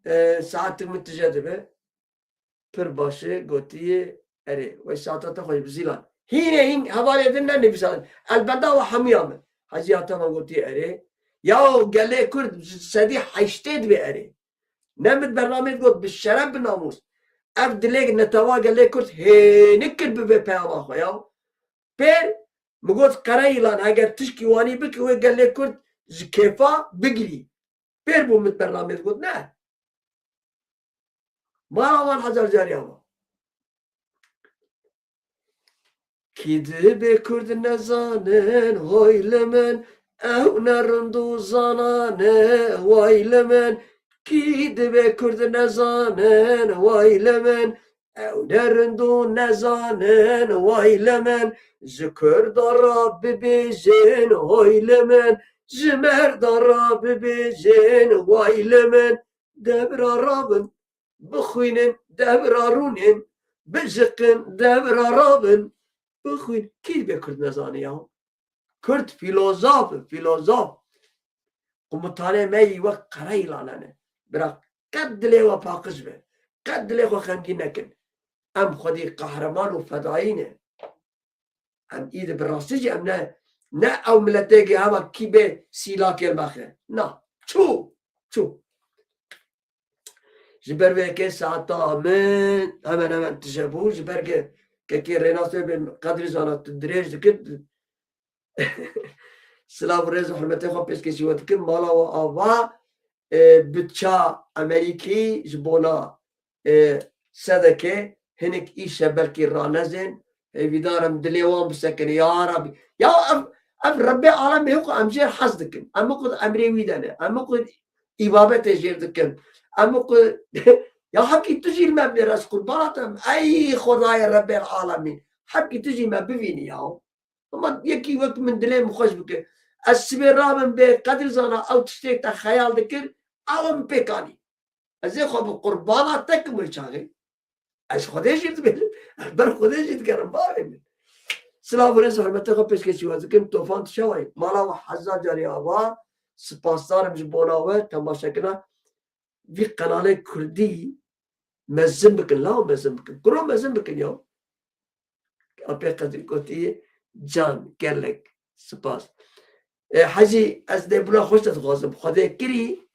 e, saetik min tije dibe. Pir baş e, gotiye erê. Wey saeta te xweş bi Zîlan. Hînê hîn hevalê din nenivîsandin. El benda we hemûya min. Hecî Ataman gotiye erê. Yaw gelê Kurd ji sedî heştê dibe erê. Ne min bernameyê got bi şeref bi namûs. Ev dilê netewa gelê Kurd hênik kir bi vê peyama xwe ya. Pêr min got Qereyîlan eger tişkî wanî bike wê gelê Kurd ji kêfa bigirî. Pêr bû min bernameyê got ne. Mara wan hezar cariya ma. Kî dibe Kurd nezanin, hoy li min, ew ne rind û zanan e, way li min. Kî dibe Kurd nezanin, way li min, ew ne rind û nezanin, way li min. Ji Kurda re bibêjin, hoy li min, ji merda re bibêjin, way li min. Devra rabin, bixwînin, devra rûnin, bijiqin, devra rabin, bixwîn. Kî dibe Kurd nezane ya? Kurd fîlozof e, fîlozof. Komutanê me yî wek Qereyîlan ne. Bira qet dilê we paqij be. Qet dilê xwe xemgîn nekin. Em xwedî qehreman û fedayî ne. Em îdi bi rastî jî em ne, ne ew miletê ke hema kî bê sîlakê li me xe. Na, çû, çû. Ji ber vê yekê saeta min hemen hemen tije bû. Ji ber ke kekê Rênas wê bê qedrî zana tu dirêj dikir. Silav û rêz û hurmetê xwe pêşkêşî we dikim. Mala we ava, e, bi ça Amerîkî ji bona e, sedeke hinek îşe belkî ranezên, hêvîdar im dilê wan bisekine, ya Rabî. Ya ev, ev Rebbê alemê ku em jêr hez dikin. Em ku emrê wî de ne. Em ku îbabetê jêr dikin. Em ku Ya hemkî tu jî li me bêre, ez qurbana te bim. Ey Xwedayê Rebbê Alemîn. Hemkî tu jî me bivînî ya. Ama yekî wek min dilê min xweş bike. Ez sibê rabim bê qedir zana ew tiştê te xeyal dikir, ew min pêk anî. Ez ê xwe bi qurbana te kim wê çaxê. Ez Xwedê jî dibêjim. Ez ber Xwedê jî dikerim bavê min. Silav û rêz û hurmetê xwe pêşkêşî we dikim. Tofan tu çawa yî? Mala we hezar carî ava. Spasdar im ji bona we temaşekirina vî qenalê kurdî mezin bikin, law mezin bikin. Kuro mezin bikin ya. Apê Qedir gotiye, can, gelek spas. E, Hecî, ez lêbûna xweş te dixwazim. Xwedê kirî,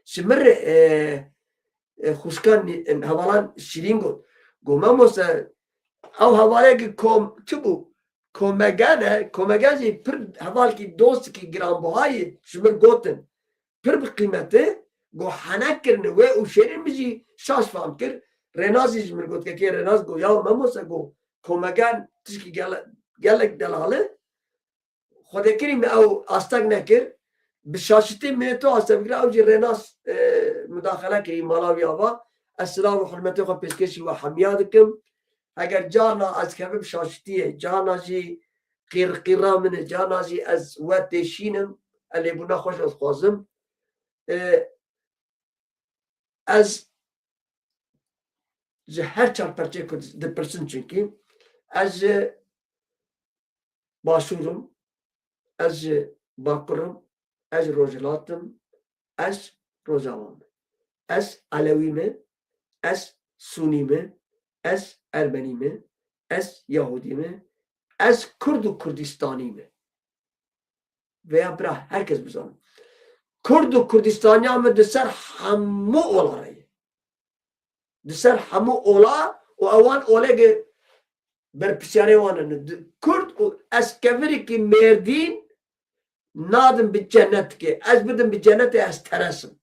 ji min re, e, e, xwişkan, e, hevalan şîrîn got. Got, Mamoste, ew hevalê ki kom, çi bû? Komegen e, komegen jî pir hevalkî dostikî giranbihayî ji min gotin. Pir bi qîmet e, got, hene kirine wê û şêrîn min jî şaş fam kir. Rênaz jî ji min got, kekê Rênaz got, ya Mamoste got, komegen tişkî gele-, gelek delal e. Xwedê kirî me ew astek nekir. Bi şaşitî min ê tu astek bikira, ew jî Rênaz, e, mudaxele kirî mala wî ava. Ez silav û hurmetê xwe pêşkêşî we hemiya dikim. Heger carna ez kevim şaşitiyê, carna jî qîrqîra min e, carna jî ez we têşînim, ez lêbûna xweş ez dixwazim. E, ez ji her çar perçeyê ku dipirsin çunkî, ez ji Başûr im, ez ji Bakur im, ez ji Rojhilat im, ez Rojava me. Ez Elewî me, ez Sûnî me, ez Ermenî me, ez Yahûdî me, ez Kurd û Kurdistanî me. Vêya bira her kes bizane. Kurd û Kurdistaniya me di ser hemû ola re ye. Di ser hemû ola û ewan olê ge berpirsiyarê wan in. Di-, Kurd û ez kevirikî Mêrdîn nadim bi cenetikê. Ez bidim bi cenetê ez teresim.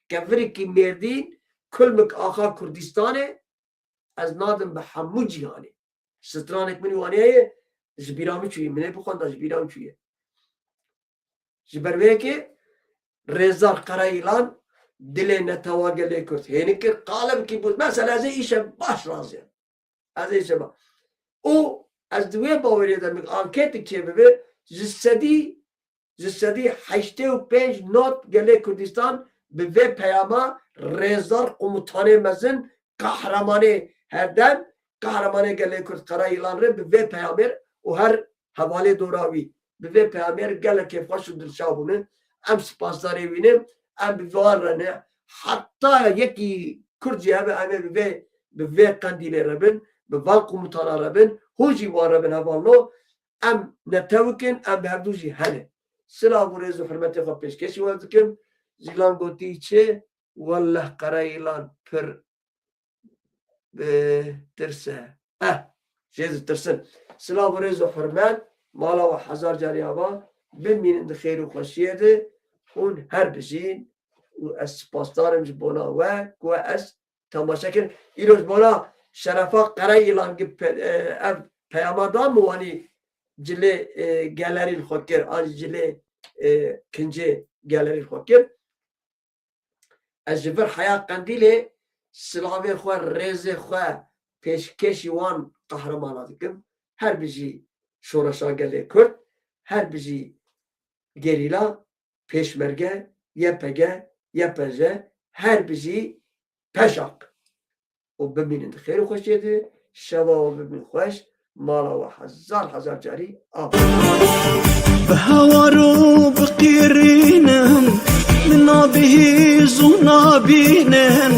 Kevirikî Mêrdîn, kulmik axa Kurdistanê, ez nadim bi hemû cîhanê. Stranek min Wanê ye, ji bîra min çûye, min ê bixwenda ji bîra min çûye. Ji ber wê yekê Rêzdar Qerayîlan dilê netewa gelê Kurd hênik kir, qalibkî bû. Mesela ez ê îşev baş raziyim. Ez ê îşev baş. Û ez di wê baweriyê de min anketê çêbibe, ji sedî, ji sedî heştê û pênc not gelê Kurdistan bi vê peyama Rêzdar Komutanê Mezin, Qehremanê Herdem, Qehremanê gelê Kurd Qerayîlan re bi vê peyamê û her hevalê dora wî bi vê peyamê re gelek kêfxweş û dilşa bûne. Em spasdarê wî ne, em bi van re ne. Heta yekî Kurd jî hebe em ê bi vê, bi vê qendîlê re bin, bi van komutana re bin, hûn jî wan re bin hevalno. Em netewik in, em bi hevdû jî hene. Silav û rêz û hurmetê xwe pêşkêşî we dikim. Zîlan gotî çi? Welleh Qerayîlan pir, e, tirse. Eh, jê ditirsin. Silav û rêz û hurmet, mala we hezar carî ava, bimînin di xêr û xweşiyê de, hûn her bijîn û ez spasdar im ji bona we, ku we ez temaşe kirin. Îro ji bona şerefa Qereyîlan gi pe-, e, ev peyama da min wanî cilê, e, gelerî li xwe kir, an jî cilê, e, kincê gelerî li xwe kir. Ez ji vir heya qendîlê silavê xwe, rêzê xwe pêşkêşî wan qehremanê dikim. Her bijî şoreşa gelê Kurd, her bijî gerîla, pêşmerge, Y P G, Y P J, her bijî PJAK. Û bimînin di xêr û xweşiyê de, şeva we bibin xweş, mala we hezar hezar carî ava. Bi hewar û bi qîrînim, min nabihîz û nabînin,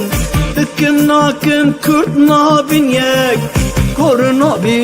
dikin nakin Kurd nabin yek, kor nabî